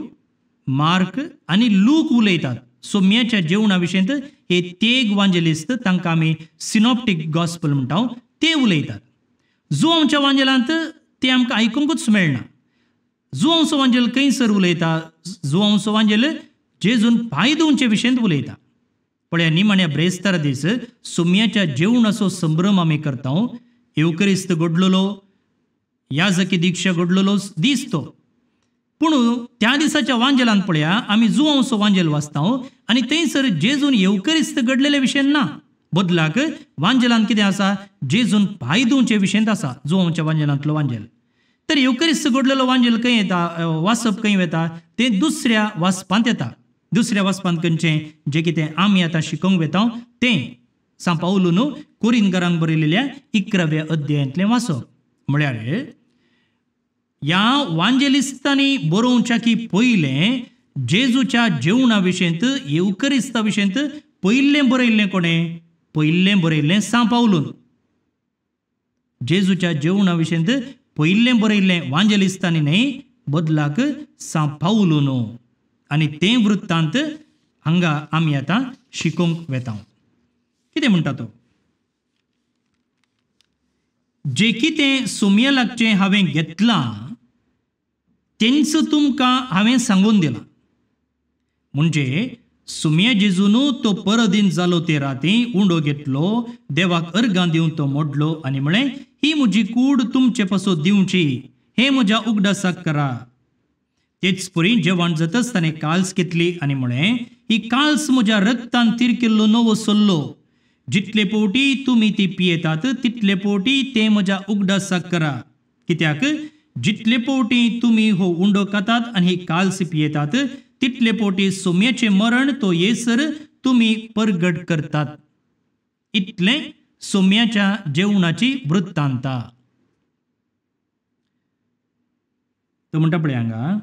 मार्क आनी लूक उलयतात सोम्याच्या जेवणा विशयंत. हे तेग वांजेलिस्त, तांकां आमी सिनॉप्टीक गॉस्पल म्हणटा, ते उलयतात. जुवांच्या वांजेलांत ते आमकां आयकूंकूच मेळना. जुवांचो वांजेल खंयसर उलयता, जुवांचो वांजेल जेजून पांय धुवचे विशयंत उलयता. पळया निमाण्या ब्रेस्तारा दीस सोम्याच्या जेवणाचो संभ्रम आमी करता. येवकरिस्त घडलेलो, याजकी दीक्षा घडलेलो दीस तो. पूण त्या दिसाच्या वांजेलान पळया आमी जुवांचो वांजेल वाचता आनी थंयसर जेजून येवकरिस्त घडलेले विशयन ना, बदलाक वांजेलान कितें आसा, जेजून पांय धुवचे विशयंत आसा जुवांच्या वांजेलांतलो वांजेल. तर येवकरिस्त घडलेलो वांजेल खंय येता, वाचप खंय वता, तें दुसऱ्या वाचपांत येता. दुसऱ्या वाचपांत खंयचें, जें कितें आमी आतां शिकोवंक वता तें सांव पावलून कोरिंतकारांक बरयलेल्या 11व्या अध्यायांतलें वाचप. म्हळ्यार ह्या वांजेलिस्तांनी बरोवच्या की पयलें जेजूच्या जेवणा विशयंत, येवकरिस्ता विशयंत पयलें बरयल्लें कोणें, पयलें बरयल्लें सांव पावलून. जेजूच्या जेवणा विशयंत पयलें बरयल्लें वांजेलिस्तांनी न्हय, बदलाक सांव पावलून. आनी तें वृत्तांत हांगा आमी आतां शिकोवंक वेता. कितें म्हणटा तो, जें कितें सोम्या लागचें हांवें घेतलां तेंच तुमकां हांवें सांगून दिलां. म्हणजे सोम्या जेजून तो परदीन जालो ते राती उंडो घेतलो, देवाक अर्गां दिवन तो मोडलो आनी म्हळें, ही म्हजी कूड तुमचे पासत दिवची, हें म्हज्या उगडासाक करा. तेच परी जेवण जातच ताणें काल्स घेतली आनी म्हळें, ही काल्स म्हज्या रक्तान तिरकिल्लो नवो सल्लो, जितले पोवटी तुमी ती पियेतात तितले पोवटी तें म्हज्या उगडासाक करा. कित्याक जितले पोवटी तुमी हो उंडो खातात आनी ही काल्स पियेतात तितले पोवटी सोम्याचें मरण तो येसर तुमी परगट करतात. इतलें सोम्याच्या जेवणाची वृत्तांता. तो म्हणटा पळय हांगा,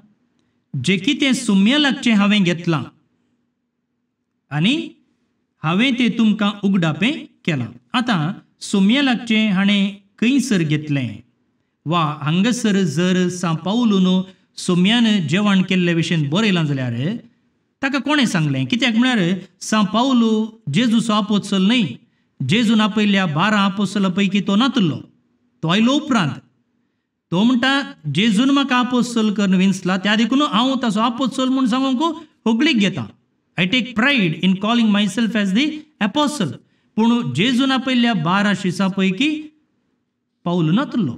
जें कितें सोम्या लागचें हांवें घेतलां आनी हांवें तें तुमकां उगडापें केलां. आतां सोम्या लागचें हाणें खंयसर घेतलें, वा हांगासर जर सांव पावलून सोम्यान जेवण केल्ले विशयन बरयलां जाल्यार ताका कोणें सांगलें? कित्याक म्हळ्यार सांव पावलू जेजूचो आपोत्सल न्हय, जेजून आपयल्ल्या 12 आपोत्सला पैकी तो नातुल्लो, तो आयलो उपरांत. तो म्हणटा जेजून म्हाका आपोत्सल करून विंचला, त्या देखून हांव ताचो आपोत्सल म्हूण सांगूंक होगळीक घेता. I take pride in calling myself as the apostle. पूण जेजून आपयल्ल्या 12 शिसां पैकी पावलू नातुल्लो.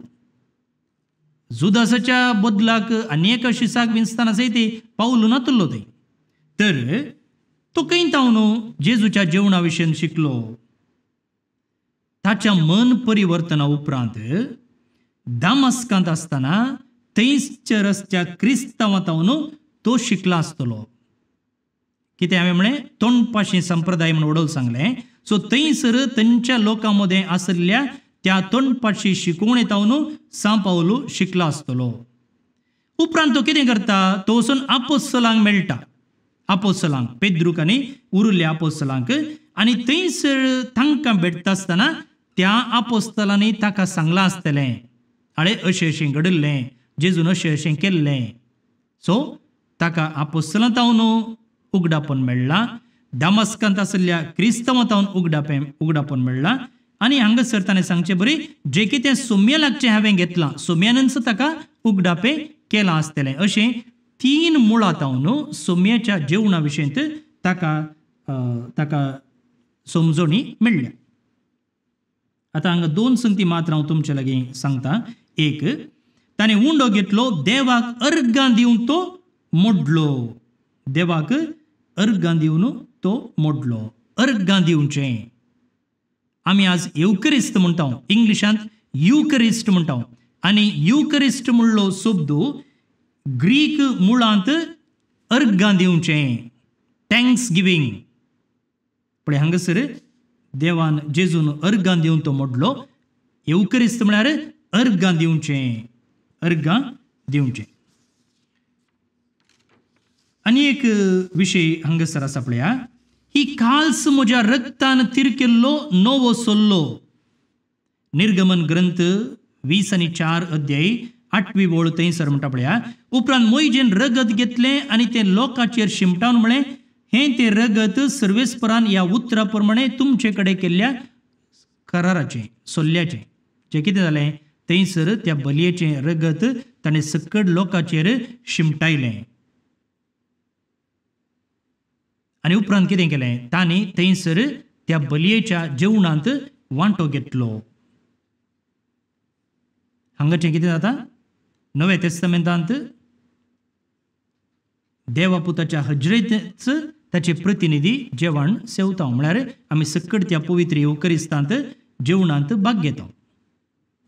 जुदासाच्या बदलाक आनी एका शिसाक विंचतना सयत पावलू नातुल्लो थंय. तर तो खंय तावन जेजूच्या जेवणा विशयन शिकलो? ताच्या मन परिवर्तना उपरांत दामस्कांत आसतना थंयच्या रस्त्या क्रिस्तांवां तावन तो शिकला आसतलो. कितें हांवें म्हळें, तोंडपाशी संप्रदाय म्हूण वडोल सांगलें. सो थंयसर थंयच्या लोकां मदें आशिल्ल्या त्या तोंडपाशी शिकोवणे तावन सांव पावलू शिकला आसतलो. उपरांत तो कितें करता, तो वचून आपोत्सलांक मेळटा, आपोत्सलांक, पेद्रूक आनी उरिल्ल्या आपोत्सलांक. आनी थंयसर तांकां भेटता आसतना त्या आपोस्तलांनी ताका सांगलां आसतलें, आळे अशें अशें घडिल्लें, जेजून अशें अशें केल्लें. सो ताका आपोस्तलां तावन उगडापण मेळ्ळां, दामस्कांत आशिल्ल्या क्रिस्तांवां तावन उगडापण मेळ्ळां. आनी हांगासर ताणें सांगचें बरी, जें कितें सोम्या लागचें हांवें घेतलां, सोम्यानच ताका उगडापें केलां आसतलें. अशें 3 मुळां तावन सोम्याच्या जेवणा विशयंत ताका ताका समजणी मेळ्ळ्या. आतां हांगा 2 संगती मात्र हांव तुमचे लागीं सांगता. एक, ताणें उंडो घेतलो, देवाक अर्गां दिवन तो मोडलो. देवाक अर्गां दिवन तो मोडलो. अर्गां दिवचें. आमी आज येवकरिस्त म्हणटा, इंग्लिशांत युकरिस्ट म्हणटा. आनी युकरिस्ट म्हणलो शब्द ग्रीक मुळांत अर्गां दिवचें, thanks giving. पळय हांगासर देवान जेजून अर्गां दिवन तो मोडलो. येवकरिस्त म्हळ्यार अर्गां दिवचें, अर्गां दिवचें. आनी एक विशय हांगासर आसा पळया, ही काल्स म्हज्या रक्तान तिरकेल्लो नवो सोल्लो. निर्गमन ग्रंथ 20 आणि 4 अध्याय 8वी वळ थंयसर म्हणटा पळया, उपरांत मोयजेन रगत घेतलें आनी तें लोकांचेर शिमटावन म्हळें, हें तें रगत सर्वेस्परान ह्या उतरा प्रमाणे तुमचे कडेन केल्ल्या कराराचें, सोल्ल्याचें. जें कितें जालें थंयसर त्या बलयेचें रगत ताणें सकड लोकांचेर शिमटायलें. आनी उपरांत कितें केलें, तांणी थंयसर त्या बलयेच्या जेवणांत वांटो घेतलो. हांगाचें कितें जाता, नव्या तेस्तामेंतांत देवापुताच्या हजरेंतच ताचे प्रतिनिधी जेवण सेवता. म्हळ्यार आमी सकट त्या पवित्र येवकरिस्तांत जेवणांत भाग घेता.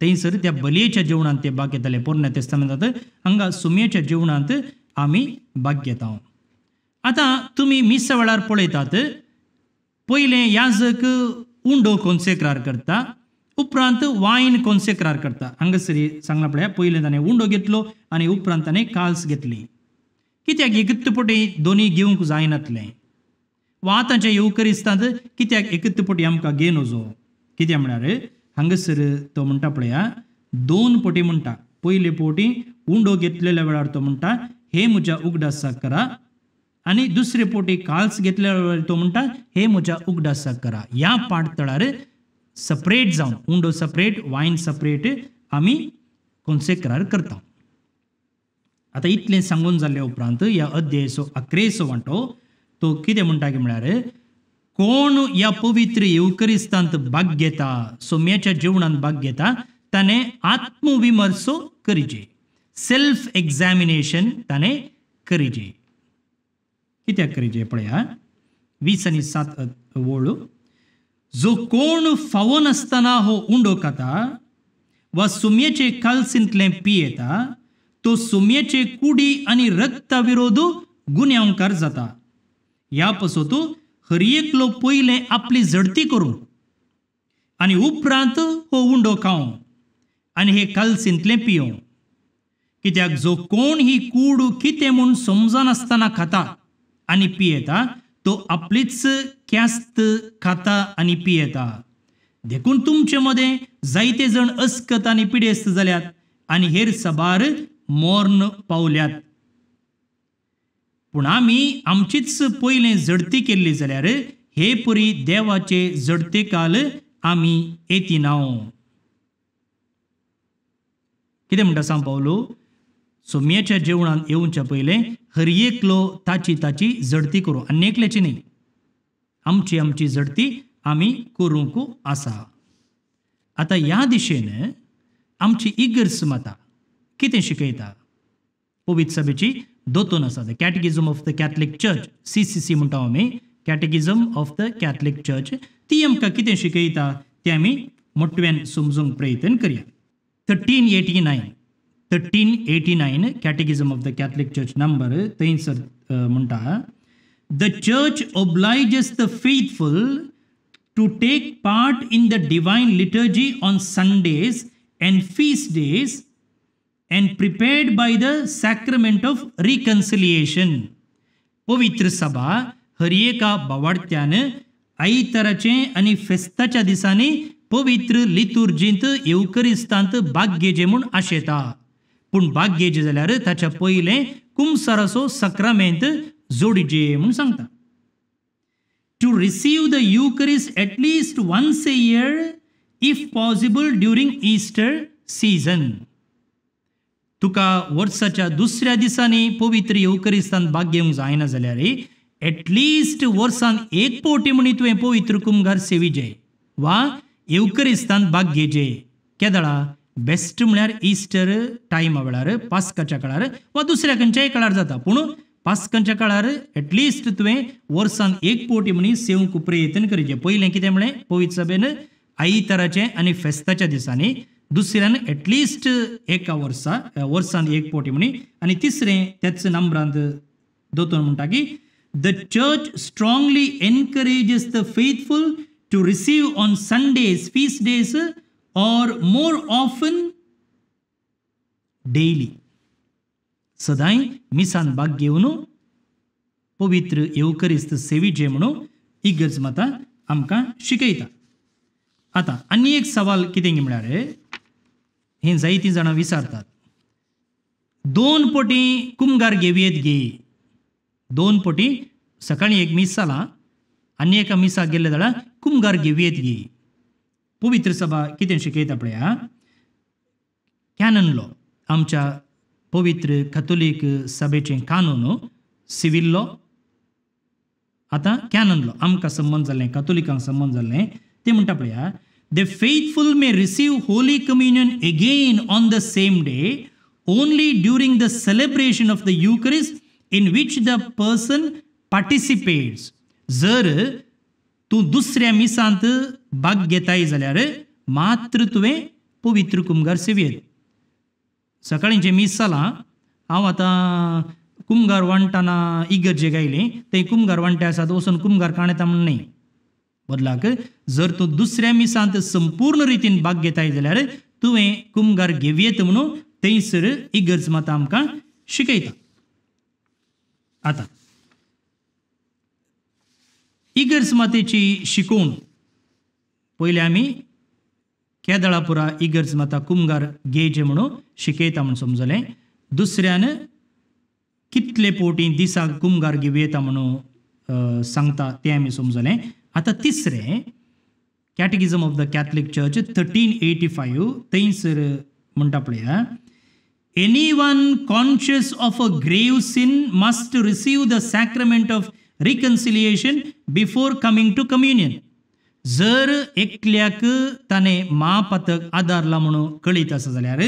थंयसर त्या बलयेच्या जेवणांत ते भाग घेताले पोरण्या तेस्तामेंतांत, हांगा सुमयेच्या जेवणांत आमी भाग घेता. आतां तुमी मिसा वेळार पळयतात, पयलें याजक उंडो कोन्सेक्रार करता, उपरांत वायन कोन्सेक्रार करता. हांगासर सांगला पळया, पयलें ताणें उंडो घेतलो आनी उपरांत ताणें काल्स घेतली. कित्याक एकत्तपटी दोनी घेवंक जायनातलें? वा आतांच्या येवकरिस्तांत कित्याक एकत्तपटी आमकां घेवन वचो? कित्याक म्हळ्यार हांगासर तो म्हणटा पळया, दोन पटी म्हणटा. पयले पटी उंडो घेतलेल्या वेळार तो म्हणटा हे म्हज्या उगडासाक करा, आनी दुसरे पटी काल्स घेतलेल्या वेळार तो म्हणटा हे म्हज्या उगडासाक करा. ह्या पाटतळार सपरेट जावन उंडो सपरेट, वायन सपरेट आमी कोन्सेक्रार करता. आतां इतलें सांगून जाल्ल्या उपरांत ह्या अध्यायचो अक्रेचो वांटो तो कितें म्हणटा की म्हळ्यार कोण ह्या पवित्र येवकरिस्तांत भाग घेता, सोम्याच्या जेवणांत भाग घेता, ताणें आत्मविमर्सो करीचे, सेल्फ एग्जामिनेशन ताणें करीचे. कित्याक करीचे पळया, 20 आणि 7 वळ, जो कोण फावो नासतना हो उंडो खाता वा सुमयेचे कालसींतलें पियेता तो सुमयेचे कुडी आनी रक्ता विरोध गुन्यांवकार जाता. ह्या पसत हर एकलो पयलें आपली झडती करूं आनी उपरांत हो उंडो खावं आनी हे कालसींतलें पियों. कित्याक जो कोण ही कूड कितें म्हूण समजनासतना खाता आनी पियेता तो आपलीच क्यास्त खाता आनी पियेता. देखून तुमचे मदें जायते जण अस्कत आनी पिडेस्त जाल्यात आनी हेर साबार मोर्न पावल्यात. पूण आमी आमचीच पयलें झडती केल्ली जाल्यार हे परी देवाचे झडतेकाल आमी येतिनाव. कितें म्हणटा सांग पावलो, सोम्याच्या जेवणान येवच्या पयलें हर एकलो ताची ताची झडती करूं, आनी एकल्याची न्ही, आमची आमची झडती आमी करूंक आसा. आतां ह्या दिशेन आमची इगर्ज माता कितें शिकयता? पवित्र सभेची दोतोन आसा, the catechism of the Catholic church, CCC म्हणटा आमी, catechism of the Catholic church, ती आमकां कितें शिकयता तें आमी मोटव्यान समजूंक प्रयत्न करया. 1389 catechism of the Catholic church number थंयसर म्हणटा, the church obliges the faithful to take part in the divine liturgy on Sundays and feast days and prepared by the sacrament of reconciliation. पवित्र सभा हर एका बावाडत्यान आयताराचें आनी फेस्ताच्या दिसांनी पवित्र लितुर्जींत येवकरिस्तांत भाग घेवचें म्हूण आशेता. पूण भाग घेवचें जाल्यार ताच्या पयलें कुमसाराचो सक्रामेंत जोडचे म्हूण सांगता. To receive the Eucharist at least once a year, if possible during Easter season. तुका वर्साच्या दुसऱ्या दिसांनी पवित्र येवकरिस्तान भाग घेवंक जायना जाल्यार एटलिस्ट वर्सान एक पावटी म्हणी तुवें पवित्र कुमगार सेविजे वा येवकरिस्तान भाग घेवचे. केदळा बेस्ट म्हळ्यार इस्टर टायमा वेळार, पास्काच्या काळार वा दुसऱ्या खंयच्याय काळार जाता, पूण पास्कांच्या काळार एटलिस्ट तुवें वर्सान एक पावटी म्हणी सेवंक प्रयत्न करचें. पयलें कितें म्हळें पवित्र सभेन, आयताराचें आनी फेस्ताच्या दिसांनी, दुसऱ्यान एटलिस्ट एका वर्सा वर्सान एक पोटी म्हणी, आनी तिसरें त्याच नंबरांत दोतोर म्हणटा की the church strongly encourages the faithful to receive on Sundays, feast days or more often daily. सदांय मिसान भाग घेवन पवित्र येवकरिस्त सेवीचे म्हणून इगर्ज माता आमकां शिकयता. आतां आनी एक सवाल कितें म्हळ्यार हें जायतीं जाणां विचारतात, दोन पटी कुमगार घेवयेत गे? दोन पटी सकाळीं एक मीस जालां आनी एका मिसाक गेल्ले जाल्यार कुमगार घेवयेत गे? पवित्र सभा कितें शिकयता पळया, कॅनन लॉ आमच्या पवित्र कथोलीक सभेचें कानून, सिवील लॉ, आतां कॅनन लॉ आमकां संबंद जाल्लें, कथोलिकांक संबंद जाल्लें, तें म्हणटा पळया, the faithful may receive holy communion again on the same day only during the celebration of the Eucharist in which the person participates. जर तूं दुसऱ्या मिसांत भाग घेताय जाल्यार मात्र तुवें पवित्र कुमगार सेवयेत. सकाळीं जें मीस जालां, हांव आतां कुमगार वांट्टाना इगर्जेक आयलें, थंय कुमगार वांटे आसात वचून कुमगार काणयता म्हूण न्हय, बदलाक जर तूं दुसऱ्या मिसांत संपूर्ण रितीन भाग घेताय जाल्यार तुवें कुमगार घेवयेत म्हणून थंयसर इगर्ज माता आमकां शिकयता. आतां इगर्ज मातेची शिकोवण पयलीं आमी केदळापुरा इगर्ज माता कुमगार घेयचे म्हणून शिकयता म्हूण समजलें. दुसऱ्यान कितले पोटी दिसाक कुमगार घेवयेता म्हणून सांगता तें आमी समजलें. आतां तिसरें catechism of the Catholic church 1385 थंयसर म्हणटा पळया, anyone conscious of a grave sin must receive the sacrament of reconciliation before coming to communion. जर एकल्याक ताणें महापातक आदारला म्हणून कळीत आसा जाल्यार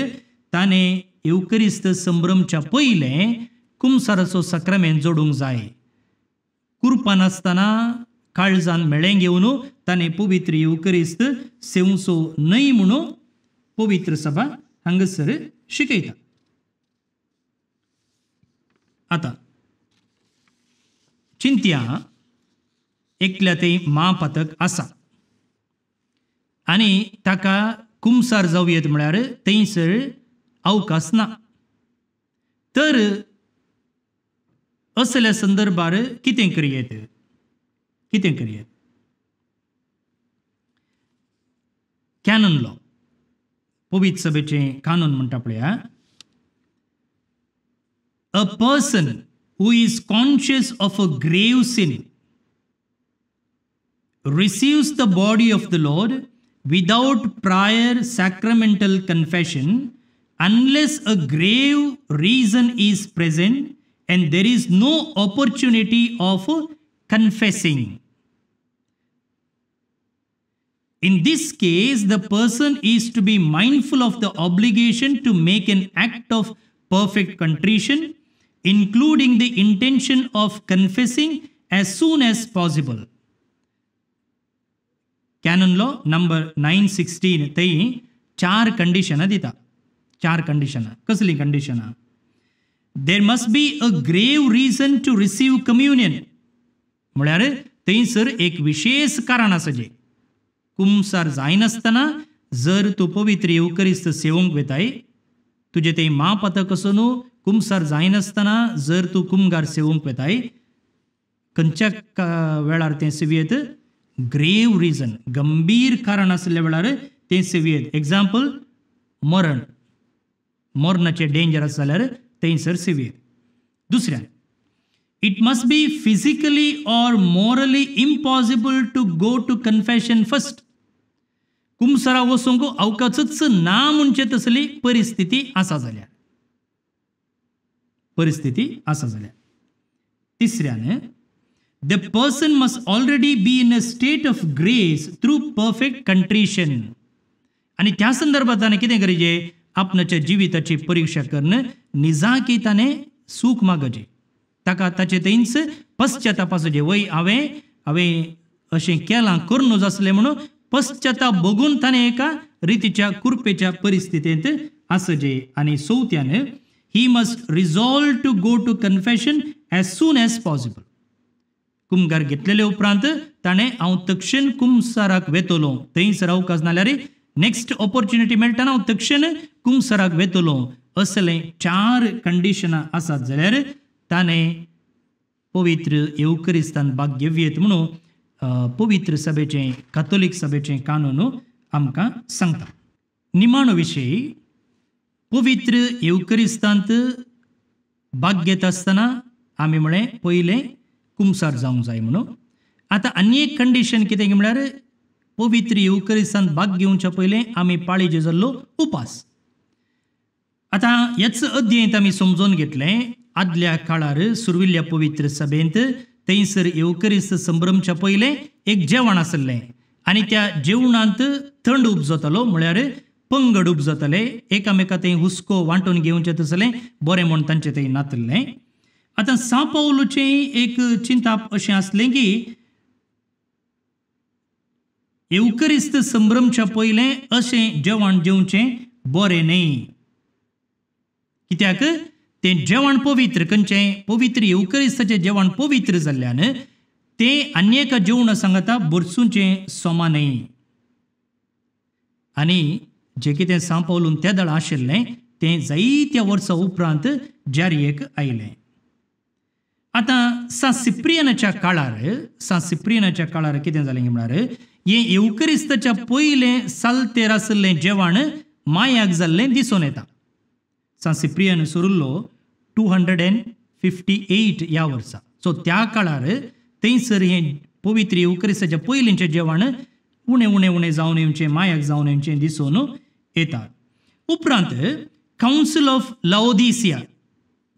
ताणें येवकरिस्त संभ्रमच्या पयलें कुमसाराचो साक्रामेंत जोडूंक जाय. कुरपान आसतना काळजान मेळें घेवन ताणें पवित्र येवकरिस्त सेवचो न्हय म्हणून पवित्र सभा हांगासर शिकयता. आतां चिंतया, एकल्या थंय महापातक आसा आनी ताका कुमसार जावं येत म्हळ्यार थंयसर अवकाश ना, तर असल्या संदर्भार कितें करयेत? कितें करयेत? कॅनन लॉ, पवित्र सभेचें कानून म्हणटा पळया, a person who is conscious of a grave sin receives the body of the Lord without prior sacramental confession unless a grave reason is present and there is no opportunity of confessing. In this case, the person is to be mindful of the obligation to make an act of perfect contrition, including the intention of confessing as soon as possible. Canon law number 916 थंय चार कंडिशनां दिता. चार कंडिशनां, कसलीं कंडिशनां? There must be a grave reason to receive communion. म्हळ्यार थंयसर एक विशेष कारण आसा जें कुमसार जायनासतना जर तूं पवित्र येवकरिस्त सेवंक वेताय, तुजें तें महापातक आसून कुमसार जायनासतना जर तूं कुमगार सेवंक वेताय, खंयच्या वेळार तें सेवयेत? ग्रेव रिजन, गंभीर कारण आसल्या वेळार तें सेवयेत. एग्जाम्पल, मरण, मरणाचें डेंजर आसा जाल्यार थंयसर सेवयेत. दुसऱ्यान, it must be physically or morally impossible to go to confession first. कुमसारा वचूंक अवकाशच ना म्हणचे तसली परिस्थिती आसा जाल्यार, परिस्थिती आसा जाल्यार. तिसऱ्यान, the person must already be in a state of grace through perfect contrition. आनी त्या संदर्भात ताणें कितें करचें? आपणाच्या जिविताची परिक्षा करून निजाकी ताणें सूख मागचें, ताका ताचे थंयच पश्चाताप आसचें, वय हांवें हांवें अशें केलां करूं नजो आसलें म्हणून पश्चाताप भोगून ताणें एका रितीच्या कुरपेच्या परिस्थितींत आसचे. आनी चवथ्यान he must resolve to go to confession as soon as possible. कुमगार घेतलेले उपरांत ताणें हांव तक्षण कुमसाराक वेतलो, थंयसर अवकाश नाल्यार नेक्स्ट ऑपॉर्च्युनिटी मेळटना हांव तक्षण कुमसाराक वेतलो, असले 4 कंडिशनां आसात जाल्यार ताणें पवित्र येवकरिस्तान भाग घेवयेत म्हणून पवित्र सभेचें कातोलीक सभेचें कानून आमकां सांगता. निमाणो विशय, पवित्र येवकरिस्तांत भाग घेता आसतना आमी म्हळें पयलें कुमसार जावंक जाय म्हणून. आतां आनी एक कंडिशन कितें म्हळ्यार पवित्र येवकरिस्तांत भाग घेवच्या पयलें आमी पाळीजे जाल्लो उपास. आतां ह्याच अध्यायंत आमी समजून घेतलें आदल्या काळार सुरविल्ल्या पवित्र सभेंत थंयसर येवकरिस्त संभ्रमच्या पयलें एक जेवण आसलें आनी त्या जेवणांत थंड उपजतालो, म्हळ्यार पंगड उपजताले, एकामेका थंय हुस्को वांटून घेवचें तसलें बरें म्हूण तांचें थंय नातलें. आतां सां पावलूचें एक चिंताप अशें आसलें की येवकरिस्त संभ्रमच्या पयलें अशें जेवण जेवचें बरें न्हय, कित्याक तें जेवण पवित्र, खंयचें पवित्र येवकरिस्ताचें जेवण पवित्र जाल्ल्यान तें आनी एका जेवणा सांगता भरसूचें समा न्हय. आनी जें कितें सां पावलून त्या दळा आशिल्लें तें जायत्या वर्सां उपरांत जारयेक आयलें. आतां सां सिप्रियनाच्या काळार, सां सिप्रियनाच्या काळार कितें जालें म्हळ्यार हें येवकरिस्ताच्या पयलें सालतेर आशिल्लें जेवण मायाक जाल्लें दिसून येता. सां सिप्रियन सुरुल्लो 258 ह्या वर्सा. सो त्या काळार थंयसर हें पवित्र येवकरिस्ताच्या पयलींचें जेवण उणें उणें उणें जावन येवचें, मायाक जावन येवचें दिसून येता. उपरांत कावन्सील ऑफ लाओदिसिया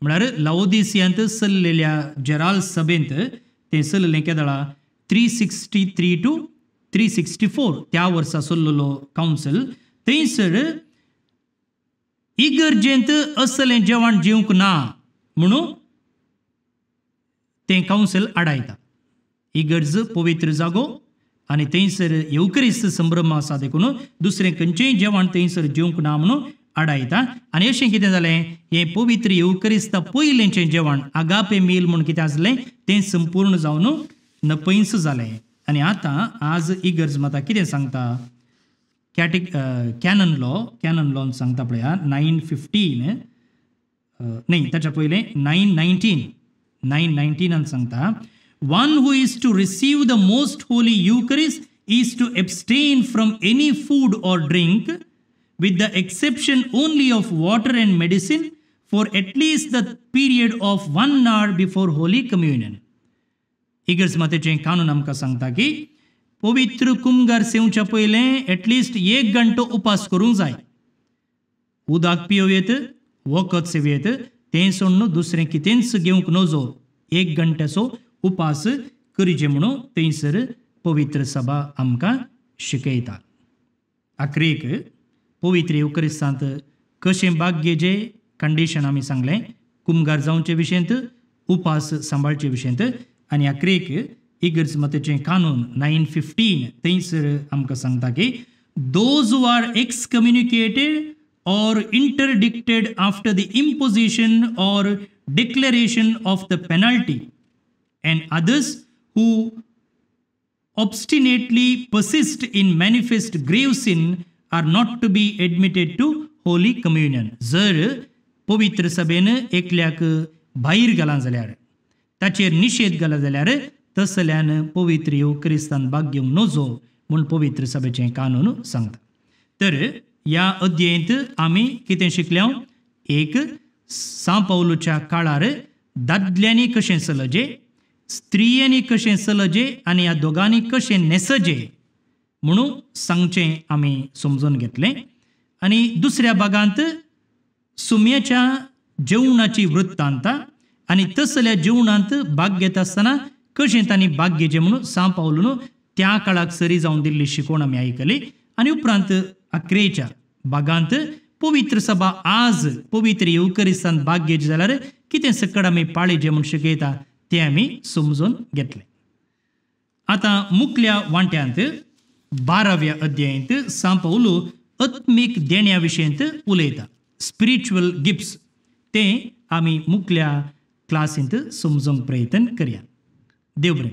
म्हळ्यार लाओदिसियांत चल्लेल्या जेराल सभेंत तें चल्लें केदळा 363 to 364 त्या वर्सा चल्लेलो कावन्सील. थंयसर इगर्जेंत असलें जेवण जेवंक ना म्हणून तें कावन्सील आडायता. इगर्ज पवित्र जागो आनी थंयसर येवकरिस्त संभ्रम आसा देखून दुसरें खंयचेंय जेवण थंयसर जेवंक ना म्हणून आडायता. आनी अशें कितें जालें, हें पवित्र येवकरिस्ता पयलेंचें जेवण आगापे मील म्हूण कितें आसलें तें संपूर्ण जावन नपयंस जालें. आनी आतां आज इगर्ज माता कितें सांगता, कॅनन लॉ, कॅनन लॉन सांगता पळया 915 न्ही ताच्या पयलें 919, 919 सांगता, one who is to receive the most holy Eucharist is to abstain from any food or drink with the exception only of water and medicine for at least the period of 1 hour before Holy Communion. इगर्ज मातेचें कानून आमकां सांगता की पवित्र कुमगार सेवच्या पयलें at least 1 घंटो उपास करूंक जाय. उदक पियोयेत, वखद सेवयेत, तें सोडून दुसरें कितेंच घेवंक नजो, 1 घंट्याचो उपास करीचे म्हणून थंयसर पवित्र सभा आमकां शिकयता. आखरेक पवित्र येवकरिस्तांत कशें भाग घेवचें कंडिशन आमी सांगलें, कुमगार जावचे विशयंत, उपास सांबाळचे विशयंत. आनी आखरेक इगर्ज मातेचें कानून 915 थंयसर आमकां सांगता की those who are excommunicated or interdicted after the imposition or declaration of the penalty and others who obstinately persist in manifest grave sin are not to be admitted to Holy Communion. जर पवित्र सभेन एकल्याक भायर घाला जाल्यार, ताचेर निशेध घाला जाल्यार तसल्यान पवित्र येवकरिस्तान भाग घेवंक नजो म्हूण पवित्र सभेचें कानून सांगता. तर ह्या अध्यायंत आमी कितें शिकल्या, एक सां पावलूच्या काळार दादल्यांनी कशें चलजें, स्त्रियांनी कशें चलजें आनी ह्या दोगांनी कशें न्हेसजें म्हणून सांगचें आमी समजून घेतलें. आनी दुसऱ्या भागांत सुम्याच्या जेवणाची वृत्तांता आनी तसल्या जेवणांत भाग घेता आसतना कशें तांणी भाग घेवचें म्हणून सां पावलून त्या काळाक सरी जावन दिल्ली शिकवण आमी आयकली. आनी उपरांत अकरेच्या भागांत पवित्र सभा आज पवित्र येवकरिस्तान भाग घेवचें जाल्यार कितें सकड आमी पाळीचें म्हूण शिकयता तें आमी समजून घेतलें. आतां मुखल्या वांट्यांत 12व्या अध्यायांत सांत पावल आत्मीक देण्या विशयंत उलयता, स्पिरिच्युअल गिफ्ट्स. तें आमी मुखल्या क्लासींत समजूंक प्रयत्न करया. देव बरें.